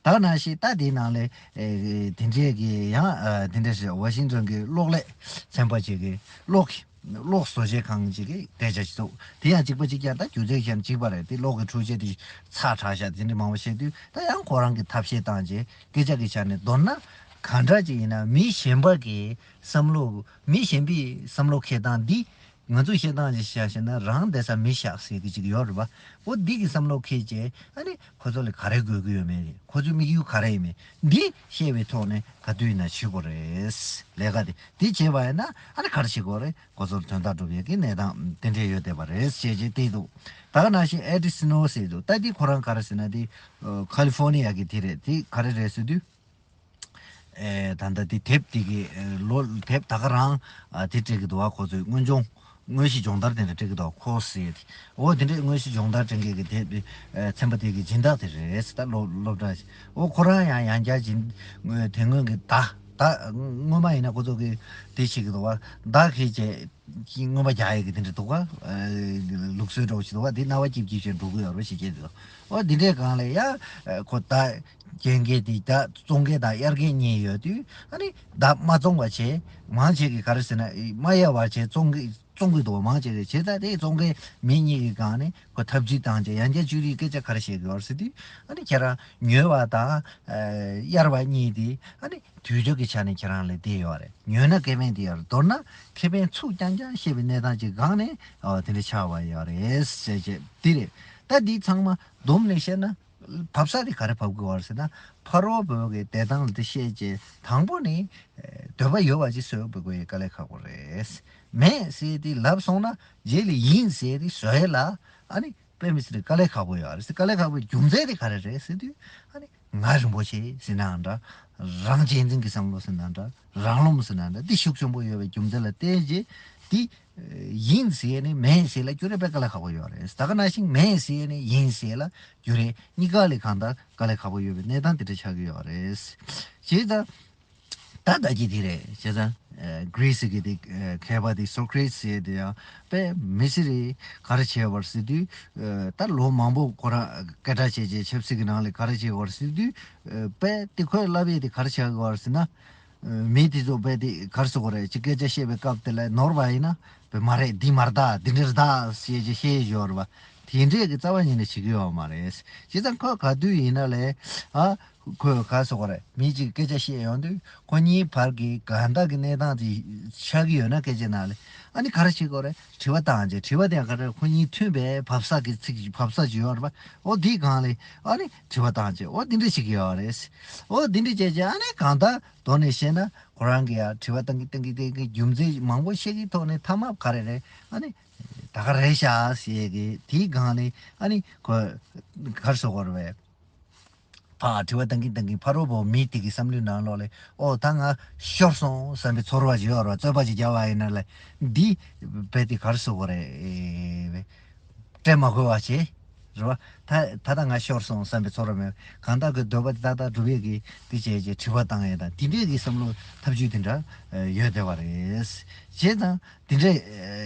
ད་ག་ནང་བཞིན་ད་དེའི་ནང་ལས་ཨེ་དེ་འདྲས་ཀྱི་ཡང་ཨ་དེ་འདྲས་ཞིག་ཝ་ཤིང་ཊོན་གྱི་གློག་ཀླད་ཚན་པ་ཅིག་གིས་གློག་གི་གློག་བཟོ་བྱེད་ཁང་ཅིག་གི་སྐད་ཆ་ཞིག་འདུག་དེ་ཡང་གཅིག་པ་གཅིག་རྐྱང་། ད་རྒྱུ་མཚན་གཞན་གཅིག་པ་རེད། དེ་གློག་གི་འཕྲུལ་ཆས་དེ་ཚ་དྲགས་ཤག་དེ་འདྲ་མང་པོ་བཤད་དུས། ད་ཡང་ཁོ་རང་གི་ཐབས་ཤེས་བཏང་བྱས་སྐད་ཆ་གི་ཆ་ནས་མདོར་ན་གང་འདྲ་ཅིག་ཡིན་ན་མི་གཞན་པ་གི་བསམ་བློ། མི་གཞན་པའི་བསམ་བློ་འཁྱེར་སྟངས་འདི། ང་ཚོས་བཤད་སྟངས་ཅིག་བཤད་བཤད་ན། རང་བསྡད་ས་མི་བཞག་ཟེར་གྱི་ཅིག་ཡོད་རེད་པ། འོ་འདི་གི་བསམ་བློ་འཁྱེར་བྱས། ཨ་ནི་ཁོ་ཚོ་ལ་ག་རེ་དགོས་ཀྱི་ཡོད་མེད། ཁོ་ཚོའི་དམིགས་ཡུལ་ག་རེ་ཡིན་མེད་འདི་ཤེས་པའི་ཐོག་ནས་ག་དུས་ཡིན་ན་བྱེད་དགོས་རེད། ལས་ཀ་དེ་འདི་བྱས་པ་ཡིན་ན་ཨ་ནི་ག་རེ་བྱེད་དགོས་རེད། ཁོ་ཚོར་དོན་དག་སྒྲུབ་ཡས་ཀྱི་གནས་སྟངས་དེ་འདྲས་ཡོད་བསྡད་པ་རེད་ཅེས་བྱས་བསྡད་འདུག་ད་ག་ནང་བཞིན་ཨེ་ཌི་སི་ནོ་ཟེར་འདུག་ད་འདི་ཁོ་རང་ག་རེ་ཟེར་ན། འདི་ཨ་ཁ་ལི་ཧྥོ་ནི་ཡ་གི་དེ་རེད། དེ་ག་རེ་རེད་ཟེར་དུས། ཨེ་ད་ལྟ་དེ་དེབ་དེ་གི་ཨེ་ལོ་དེབ་ད་ག་རང་ཨ་དེ་སྤྲད་ཀྱི་འདུག་བ། ཁོ་ཚོས་དངོས་སྦྱོང་། དངོས་གཞི་སྦྱོང་བརྡར་དེ་འདྲ་སྤྲད་ཀྱི་འདུག་ཁོ་ཟེར་དེ། འོ་དེ་འདྲའི་དངོས་གཞི་སྦྱོང་བརྡར་སྤྲད་མཁན་གྱི་དེབ་དེ་ཨེ་ཚན་པ་དེ་གི་སྦྱིན་བདག་དེ་རེད། ད་སློབ་སློབ་གྲྭ་ཞིག་འོ་ཁོ་རང་ཡང་ཡང་བསྐྱར་སྦྱིན་དེ་སྔོན་གྱི་ད་ད་སྔོན་མ་ཡིན་ན་ཁོ་ཚོ་གི་དེ་བྱེད་ཀྱི་འདུག་བ། ད་ཁེ་ཅེ་ཀྱི་རྔོན་པ་རྒྱག་ཡས་ཀྱི་དེ་འདྲ་འདུག་ག་ཨ་ལུགས་སྲོལ་འདྲ་བོ་ཞིག་འདུག་ག་དེ་རྣ་བ་སྐྱིབ་སྐྱིབ་བྱས་འགྲོ་གི་ཡོད་རེད་ཞེས་བཤད་འདུག་འོ་དེ་འདྲའི་སྒང་ལ་ཡ་ཨ་ཁོ་ད་རྒན་རྒས་དེ་ད་བཙོང་མཁན་དང་གཡར་མཁན་གཉིས་ཡོད་དུས། ཨ་ནི་ད་མ་བཙོང་བ་བྱས། མང་ཆེ་གིས་ག་རེ་ཟེར་ན། མ་གཡར་བ་བྱས་བཙོང་གི་བཙོང་གི་འདུག་མང་ཆེ་གིས། བྱས་ཙང་དེ་བཙོང་མཁན་མི་གཉིས་ཀྱི་སྒང་ནས་ཁོ་ཐབས་ཇུས་བཏང་བྱས་ཡང་བསྐྱར་བཅོས་རིག་སྐད་ཆ་ག་རེ་བཤད་ཀྱི་ཡོད་རེད་ཟེར་དུས། ཨ་ནི་ཁྱེད་རང་ཉོས་པ་དང་ཨ་གཡར་བ་གཉིས་དེ་ཨ་ནི་དུས་ཚོད་ཀྱི་ཆ་ནས་ཁྱེད་རང་ལ་བདེ་ཡོད་རེད། ཉོས་ན་ཁེ་ཕན་དེ་ཡོད་རེད། མདོར་ན་ཁེ་ཕན་ཚུར་རྐྱང་རྐྱང་བཤད་པའི་གནས་སྟངས་ཅིག་སྒང་ནས་ཨོ་དེ་འདྲ་ཆགས་པ་ཡོད་རེད་ཟེར་བྱས་དེ་རེད། ད་འདི་ཚང་མ་བསྡོམས་ནས་བཤད་ན། བབས་ས་དེ་ག་རེ་བབས་དགོས་པ་རེད་ཟེར་ན། ཕ་རོལ་པོ་གི་བདེ་ཐང་ལ་དེ་བཤད་རྗེས་དང་པོ་ནི་ཨེ་འདོད་པ་ཡོད་པ་ཅིག་གསོལ་བ་དགོས་ཡས་དཀའ་ལས་ཁག་པོ་རེད། མེད་ཟེར་དེ་ལབ་སོང་ན་རྗེས་ལ་ཡིན་ཟེར་དེ་བཟོ་ཡས་ལ་ཨ་ནི་དཔེ་མི་སྲིད་དཀའ་ལས་ཁག་པོ་ཡོད་རེད་ཟེར། དཀའ་ལས་ཁག་པོའི་རྒྱུ་མཚན་དེ་ག་རེ་རེད་ཟེར་དུས། ཨ་ནི་ང་རིན་པོ་ཆེ་ཟེར་ནའང་འདྲ། རང་གཅེས་འཛིན་གྱི་བསམ་བློ་ཟེར་ན་འདྲ། རང་རློམ་ཟེར་ན་འདྲ། འདི་ཤུགས་ཆེན་པོ་ཡོད་པའི་རྒྱུ་མཚན་ལ་བརྟེན་རྗེས་དེ་ཡིན་ཟེར་ནས་མེད་ཟེར་ལ་བསྒྱུར་ཡས་དཔེ་དཀའ་ལས་ཁག་པོ་ཡོད་རེད། ད་ག་ནང་བཞིན་མེད་ཟེར་ནས་ཡིན་ཟེར་ལ་བསྒྱུར་ཡས་གཉིས་ཀ་ལས་གང་ལྟར་དཀའ་ལས་ཁག་པོ་ཡོད་པའི་གནས་སྟངས་དེ་འདྲ་ཆགས་ཀྱི་ཡོད་རེད། བྱས་ཙང་ད་ལྟ་གི་དེ་རེད། བྱས་ཙང་ཨ་གྷི་རི་སི་གི་དེ་ཨ་མཁས་པ་དེ་སོ་ཀྲི་ཊི་སི་ཟེར་དེ་ཡང་དཔེ་མི་སྲིད་རེད། ག་རེ་བྱས་པ་རེད་ཟེར་དུས། ཨ་ད་ལོ་མང་པོ་ཁོ་རང་སྐད་གྲགས་བྱས་བྱས་ཆབ་སྲིད་ཀྱི་ནང་ལ་ག་རེ་བྱས་པ་རེད་ཟེར་དུས། ཨ་དཔེ་དེ་ཁོས་ལབ་ཡས་དེ་ག་རེ་བྱས་པ་རེད་ཟེར་ན། མི་དེ་ཚོ་དཔེ་དེ་ག་རེ་ཟེར་དགོས་རེད། ཅིག་སྐད་ཆ་བཤད་པའི་སྐབས་དེ་ལ་ནོར་བ་ཡིན་ན་དཔེ་མ་རེད། འདི་མ་རེད་ད། འདི་འདྲ་རེད་ད་ཞེས་ཅིག་བཤད་ཡོད་རེད་པ། དེ་འདྲས་ཀྱི་རྩ་བ་ཉིད་ནས་བྱེད་ཀྱི་ཡོད་མ་རེད། བྱས་ཙང་ཁོ་ག་དུས་ཡིན་ན་ལས་ཨ་ཁོས་ག་རེ་ཟེར་དགོས་རེད། མི་གཅིག་སྐད་ཆ་བཤད་ཡོང་དུས་ཁོ་གཉིས་བར་གྱི་གང་ལྟར་གྱི་གནས་སྟངས་དེ་ཆགས་ཀྱི་ཡོད་ན་སྐད་ཆའི་ནང་ལས་ཨ་ནི་ག་རེ་བྱེད་དགོས་རེད། དྲི་བ་བཏང་བྱས། དྲི་བ་དེ་ཡང་ག་རེ། ཁོ་གཉིས་མཐུན་པའི་བབས་ས་གི་ཚིག་བབས་ས་ཅིག་ཡོད་རེད་པ། འོ་དེའི་སྒང་ལས་ཨ་ནི་དྲི་བ་བཏང་བྱས། འོ་དེ་འདྲ་ཞིག་ཡོད་རེད། འོ་དེ་འདྲ་བྱས་བྱས་ཨ་ནི་གང་ལྟར་མདོར་ནས་བཤད་ན་ཁོ་རང་གིས་ཡང་དྲི་བ་བཏང་གི་བཏང་གི་བཏང་གི་རྒྱུ་མཚན་མང་པོ་བཤད་ཀྱི་ཐོག་ནས་མཐའ་མ་ག་རེ་རེད། ཨ་ནི་ད་ག་རེད་ཤག་ཟེར་གི་དེའི་སྒང་ལས་ཨ་ནི་ཁོ་ག་རེ་ཟེར་དགོས་རེད་པས། ཕར་དྲི་བ་བཏང་གིན་བཏང་གིན་ཕ་རོལ་པོ་མི་དེ་གི་བསམ་བློའི་ནང་ལོགས་ལ་ཨོ་ད་ང་ཤོར་སོང་བསམ་པའི་ཚོར་བ་ཞིག་ཡོད་རེད་པ། རྩོད་པ་ཅིག་རྒྱག་པ་ཡིན་ན་ལས་འདི་རྦད་དེ་ག་རེ་ཟེར་དགོས་རེད། སྤྲད་མ་དགོས་པ་བྱས་རེད་པ། ད་ད་ལྟ་ང་ཤོར་སོང་བསམ་པའི་ཚོར་བ་མེད། གང་ལྟར་གྱི་འདོད་པ་དེ་ཏག་ཏག་སྒྲུབ་ཡས་ཀྱི་དེ་བྱས་བྱས་དྲི་བ་བཏང་ཡས་དང་དེ་འདྲས་ཀྱི་བསམ་བློ་ཐབས་ཇུས་དེ་འདྲ་ཡོད་བསྡད་པ་རེད། བྱས་ཙང་དེ་འདྲས་བྱས་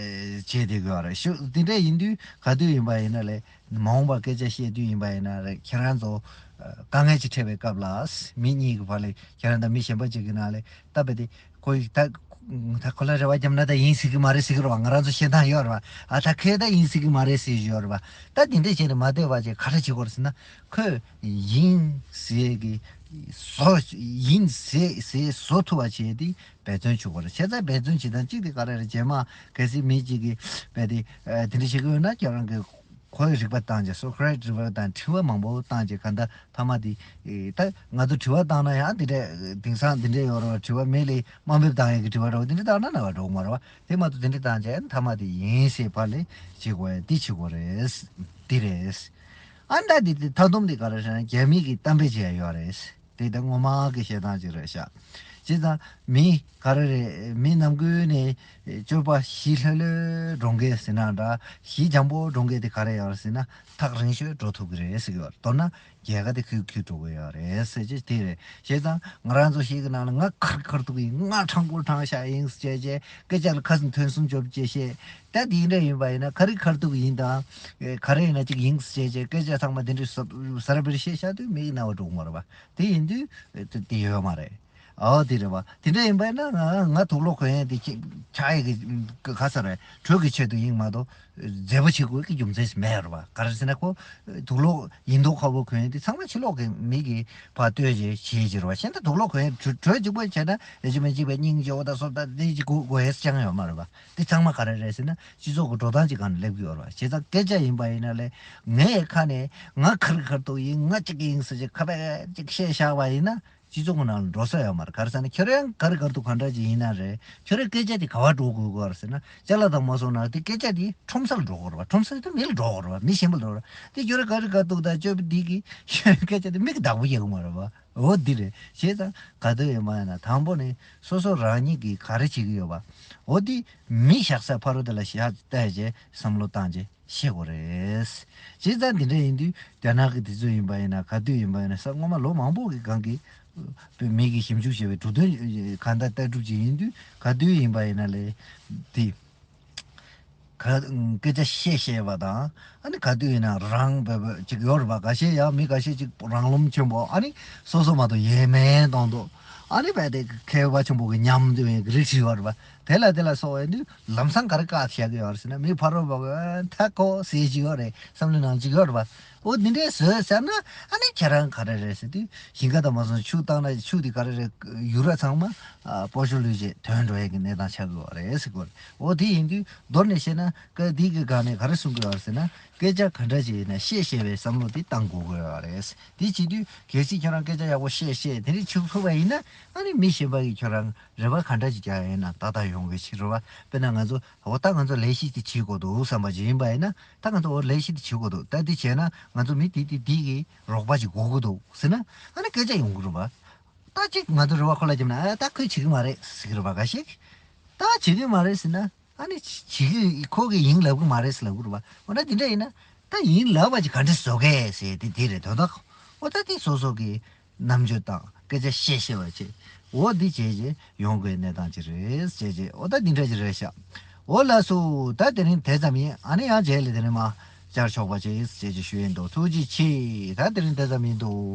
བསྡད་དགོས་པ་རེད། ཤུ་དེ་འདྲས་ཡིན་དུས་ག་དུས་ཡིན་པ་ཡིན་ན་ལས། མ་འོངས་པར་སྐད་ཆ་བཤད་དུས་ཡིན་པ་ཡིན་ན་རེད། ཁྱེད་རང་ཚོ་ཨ་དཀའ་ངལ་ཅིག་འཕྲད་པའི་སྐབས་ལ། མི་གཉིས་ཀྱི་བར་ལ་ཁྱེད་རང་དང་མི་གཞན་པ་ཅིག་གི་ནང་ལ་ད་རྦད་དེ་ཁོ་ཡིས་ད་ད་ཁོ་ལ་རེ་བ་བརྒྱབ་ན་ད་ཡིན་སྲིད་ཀྱི་མ་རེད་ཟེར་གྱི་རེད་པ། ང་རང་ཚོ་བཤད་སྟངས་ཡོད་རེད་པ། ཨ་ད་ཁོས་ད་ཡིན་སྲིད་ཀྱི་མ་རེད་ཟེར་གྱི་ཡོད་རེད་པ། ད་དེ་འདྲས་བྱས་ནས་མ་བསྡད་པ་བྱས་ག་རེ་བྱེད་དགོས་རེད་ཟེར་ན། ཁོས་ཡིན་ཟེར་གྱི་བཟོ་ཡིན་ཟེར་ཟེར་བཟོ་ཐུབ་པ་བྱས་ཏེ་འབད་བརྩོན་བྱེད་དགོས་རེད། བྱས་ཙང་འབད་བརྩོན་བྱེད་སྟངས་གཅིག་དེ་ག་རེ་རེད། རྗེས་མ་གལ་སྲིད་མི་གཅིག་གིས་རྦད་དེ་ཨ་དེ་འདྲ་བྱེད་ཀྱི་ཡོད་ན་ཁྱེད་རང་གིས་ ཁོའི་རིག་པ་བཏང་རྗེས། སོ་ཀ་ར་ཊི་རིག་པ་བཏང་དྲི་བ་མང་པོ་བཏང་རྗེས། གང་ལྟར་མཐའ་མ་དེ་ཨེ་ད་ང་ཚོ་དྲི་བ་བཏང་ན་ཡང་དེ་འདྲ་དེང་སང་དེ་འདྲ་ཡོད་རེད་བ། དྲི་བ་མི་ལ་དམའ་འབེབས་བཏང་ཡག་གི་དྲི་བ་འདྲ་བོ་དེ་འདྲ་བཏང་ན་རྣ་བར་འགྲོ་གི་མ་རེད་བ། དེ་མ་གཏོགས་དེ་འདྲ་བཏང་རྗེས་མཐའ་མ་དེ་ཡིན་ཟེར་ཕར་ལ་བྱེད་དགོས་ཡ་དེ་བྱེད་དགོས་རེད། དེ་རེད། ཨ་ད་དེ་དེ་མཐའ་སྡོམ་དེ་ག་རེ་རེད་ན། རྒྱ་མི་གི་གཏམ་དཔེ་བྱས་ཡོད་རེད། དེ་ད་ངོ་མ་གི་བཤད་སྟངས་ཅིག་རེད་ཤག་བྱས་ཙང་མི་ག་རེ་རེད། མི་ནམ་རྒྱུན་ནས་སྤྱོད་པ་ཞི་ལྷོད་ལྷོད་འགྲོ་མཁན་ཟེར་ན་འདྲ། ཞི་འཇམ་པོ་འགྲོ་མཁན་དེ་ག་རེ་ཡོད་རེད་ཟེར་ན། ཐག་རིང་ཤོས་འགྲོ་ཐུབ་ཀྱི་རེད་ཟེར་གྱི་ཡོད་རེད། མདོར་ན་རྒྱལ་ཁ་དེ་ཁུར་ཁུར་འགྲོ་གི་ཡོད་རེད་ཟེར་གྱི་དེ་རེད། བྱས་ཙང་ང་རང་ཚོ་ཞིག་གི་ནང་ལ་ང་ཁ་རི་ཁ་ཐུག་ཡིན། ང་དྲང་པོ་དྲང་བཞག་ཡིན་ཟེར་བྱས་སྐད་ཆ་ལ་ཁ་སང་ཐོན་སུམ་ཅོབ་ཅེས་བཤད། ད་དེ་འདྲ་ཡིན་པ་ཡིན་ན། ཁ་རི་ཁ་ཐུག་ཡིན་དང་ག་རེ་ཡིན་ན་ཅིག་ཡིན་ཟེར་བྱས་སྐད་ཆ་ཚང་མ་དེ་འདྲ་ཟབ་ཟབ་ར་བར་བཤད་བཞག་དུས་མི་གི་རྣ་བར་འགྲོ་གི་མ་རེད་པ། དེ་ཡིན་དུས་དེ་དེ་ཡོད་མ་རེད། ཨོ་དེ་རེད་བ། དེ་འདྲ་ཡིན་པ་ཡིན་ན་ང་ང་དུག་ལོག་གོན་ཡས་དེ་ཁྱེད་ཆགས་ཡས་ཀྱི་ག་ས་རེད། གྲོས་ཀྱི་ཆེད་དུ་ཡིན་མ་གཏོགས་མཛེས་པོ་བྱེད་དགོས་ཀྱི་རྒྱུ་མཚན་ཞིག་མེད་རེད་བ། ག་རེ་ཟེར་ན་ཁོ་དུག་ལོག་ཡིན་མདོག་ཁ་པོ་གོན་ཡས་དེ་ཚང་མ་ཕྱི་ལོགས་ཀྱི་མི་གིས་ཕར་ལྟོས་བྱས་བྱེད་ཀྱི་རེད་བ། གཞན་དུ་དུག་ལོག་གོན་ཡས་གྲོས་གྲོས་གཅིག་པོ་བྱས་ན་ཡ་ཅི་མི་གཅིག་པའི་སྙིང་རྗེ་བོ་དང་སོབ་དང་དེ་ཅིག་དགོས་དགོས་ཡས་ཅང་ཡོད་མ་རེད་བ། དེ་ཚང་མ་ག་རེ་རེད་ཟེར་ན་སྤྱི་ཚོགས་ཀྱི་འགྲོ་སྟངས་ཅིག་སྒང་ནས་སླེབས་ཀྱི་ཡོད་རེད་བ། བྱས་ཙང་སྐད་ཆ་ཡིན་པ་ཡིན་ན་ལས་ངའི་ཁ་ནས་ང་ཁ་རི་ཁ་ཐུག་ཡིན། ང་གཅིག་ཡིན་ཟེར་བྱས་ཁ་བས་ཅིག་བཤད་བཞག་པ་ཡིན་ན། སྤྱི་ཚོགས་ནང་ལ་འགྲོ་ས་ཡོད་མ་རེད། ག་རེ་ཟེར་ན་ཁྱོད་རང་ག་རི་ག་རི་འདུག་ག་འདྲ་ཅིག་ཡིན་ན་རེད། ཁྱོད་རའི་སྐད་ཆ་དེ་ག་པར་འགྲོ་དགོས་ཀྱི་རེད་ཟེར་ན། ཅ་ལག་དང་མ་སོང་ན་དེ་སྐད་ཆ་དེ་ཁྲོམ་ས་ལ་འགྲོ་དགོས་རེད་བ། ཁྲོམ་ས་དེ་མི་ལ་འགྲོ་དགོས་རེད་བ། མི་གཞན་པ་ལ་འགྲོ་རེད། དེ་ཁྱོད་ར་ག་རི་ག་རི་འདུག་དང་སྤྱོད་པ་འདི་གི་སྐད་ཆ་དེ་མི་གི་བདག་པོ་ཡོད་ཀྱི་མ་རེད་བ། འོ་འདི་རེད། བྱས་ཙང་ག་དུས་ཡིན་པ་ཡིན་ན་དང་པོ་ནས་སོ་སོ་རང་ཉིད་ཀྱིས་ག་རེ་བྱེད་ཀྱི་ཡོད་པ། འོ་འདི་མི་བཞག་ས་ཕ་རོལ་དེ་ལ་བཞག་བལྟས་བྱས་བསམ་བློ་བཏང་བྱས། ཤེས་དགོས་རེད། བྱས་ཙང་འདི་འདྲ་ཡིན་དུས་རྒྱ་ནག་གི་དེ་ཚོ་ཡིན་པ་ཡིན་ན། ག་དུས་ཡིན་པ་ཡིན་ན་ས་སྔོན་མ་ལོ་མང་པོ་གི་སྒང་གི་བོད་མི་གིས་ཞིབ་འཇུག་བྱས་པའི་འབྲུ་དོན་གང་ལྟར་ལྟ་གྲུབ་ཅིག་ཡིན་དུས། ག་དུས་ཡིན་པ་ཡིན་ན་ལས་དེ་ག་སྐད་ཆ་བཤད་བཤད་པ་དང་། ཨ་ནི་ག་དུས་ཡིན་ན་རང་བོད་བོད་ཅིག་ཡོད་རེད་པ། འགའ་ཤས་ཡང་མི་འགའ་ཤས་ཅིག་རང་རློམ་ཆེན་པོ། ཨ་ནི་སོ་སོ་མ་གཏོགས་ཡས་མས་གཏོང་འདུག་ཨ་ནི་བས་དེ་མཁས་པ་ཆེན་པོ་གི་ཉམས་འདོན་ཡས་ཀྱི་རིགས་ཤིག་ཡོད་རེད་པ། དེ་ལ་དེ་ལ་སོགས་ཡོད་དུས་ལམ་སང་ག་རེ་བཀག་བཞག་གི་ཡོད་རེད་ཟེར་ན། མི་ཕ་རོལ་པོ་གིས་ཐ་ཁོ་ཟེར་གྱི་ཡོད་རེད། བསམ་བློའི་ནང་གཅིག་ཡོད་རེད་པ། འོ་འདི་འདྲས་བཟོས་ཟེར་ན། ཨ་ནི་ཁྱེད་རང་ག་རེ་རེད་ཟེར་དུས། ཞིང་ཁ་དང་མ་སོང་ཆུ་བཏང་ན་ཆུ་དེ་ག་རེ་རེད། ཡུ་ར་ཚང་མ་ཨ་སྤོ་ཤོ་ལུས་བྱས་དོན་འགྲོ་ཡས་ཀྱི་གནས་སྟངས་ཆགས་ཀྱི་ཡོད་རེད་ཟེར་གྱི་ཡོད་རེད། འོ་དེ་ཡིན་དུས་མདོར་ནས་བཤད་ན་སྐད་འདི་གི་སྒང་ནས་ག་རེ་གསུང་གི་ཡོད་རེད་ཟེར་ན། སྐད་ཆ་ག་འདྲ་ཅིག་ཡིན་ན་བཤད་བཤད་པའི་བསམ་བློ་དེ་བཏང་དགོས་ཀྱི་ཡོད་རེད། དེ་བྱེད་དུས་གལ་སྲིད་ཁྱོད་རང་སྐད་ཆ་ཡག་པོ་བཤད་བཤད་དེ་ནས་ཆུ་ཕུབ་པ་ཡིན་ན། ཨ་ནི་མི་གཞན་པ་གིས་ཁྱོད་རང་རེ་བ་ག་འདྲ་ཅིག་རྒྱག་ཡིན་ན་ཏག་ཏག་ཡོང་གི་ཕྱིར་རོ། དཔེར་ན་ང་ཚོ་འོ་ད་ང་ཚོ་ལས་གཞི་དེ་བྱེད་དགོས་འདུག་བསམ་པ་ཅིག་ཡིན་པ་ཡིན་ན། ད་ང་ཚོ་འོ་ལས་གཞི་དེ་བྱེད་དགོས་འདུག་ད་འདི་བྱས་ན་ང་ཚོ་མི་དེ་དེ་དེ་གི་རོགས་པ་ཅིག་དགོས་ཀྱི་འདུག་ཟེར་ན། ཨ་ནི་སྐད་ཆ་ཡོང་གི་རེད་པ། ད་ཅིག་ང་ཚོ་རེ་བ་ཁོ་ལ་བརྒྱབ་ན། ཨ་ད་ཁོས་བྱེད་ཀྱི་མ་རེད་ཟེར་གྱི་རེད་པ། འགའ་ཞིག་ད་བྱེད་ཀྱི་མ་རེད་ཟེར་ན། ཨ་ནི་བྱེད་ཀྱི་ཁོ་གིས་ཡིན་ལབ་ཀྱི་མ་རེད་ཟེར་ལབ་ཀྱི་རེད་པ། འོ་ན་དེ་འདྲ་ཡིན་ན་ད་ཡིན་ལབ་པ་ཅིག་ག་འདྲ་བཟོ་གས་ཟེར་དེ་དེ་རེད་དོ། ད་འོ་ད་དེ་སོ་སོ་གི་རྣམ་དཔྱོད་དང་སྐད་ཆ་བཤད་ཤེས་པ་བྱས། འོ་འདི་བྱས་རྗེས་ཡོང་དགོས་གནས་སྟངས་ཅིག་རེད་བྱས་རྗེས། འོ་ད་འདི་འདྲ་ཅིག་རེད་ཤག་འོ་ལགས་སོ། ད་དེ་རིང་དེ་ཙམ་ཡིན། ཨ་ནི་ཡང་རྗེས་ལ་དེ་རིང་མ་བཅར་ཆོག་པ་བྱས་བྱས་རྗེས་ཞུ་ཡིན་འདུག་ཐུགས་རྗེ་ཆེ། ད་དེ་རིང་དེ་ཙམ་ཡིན་འདུག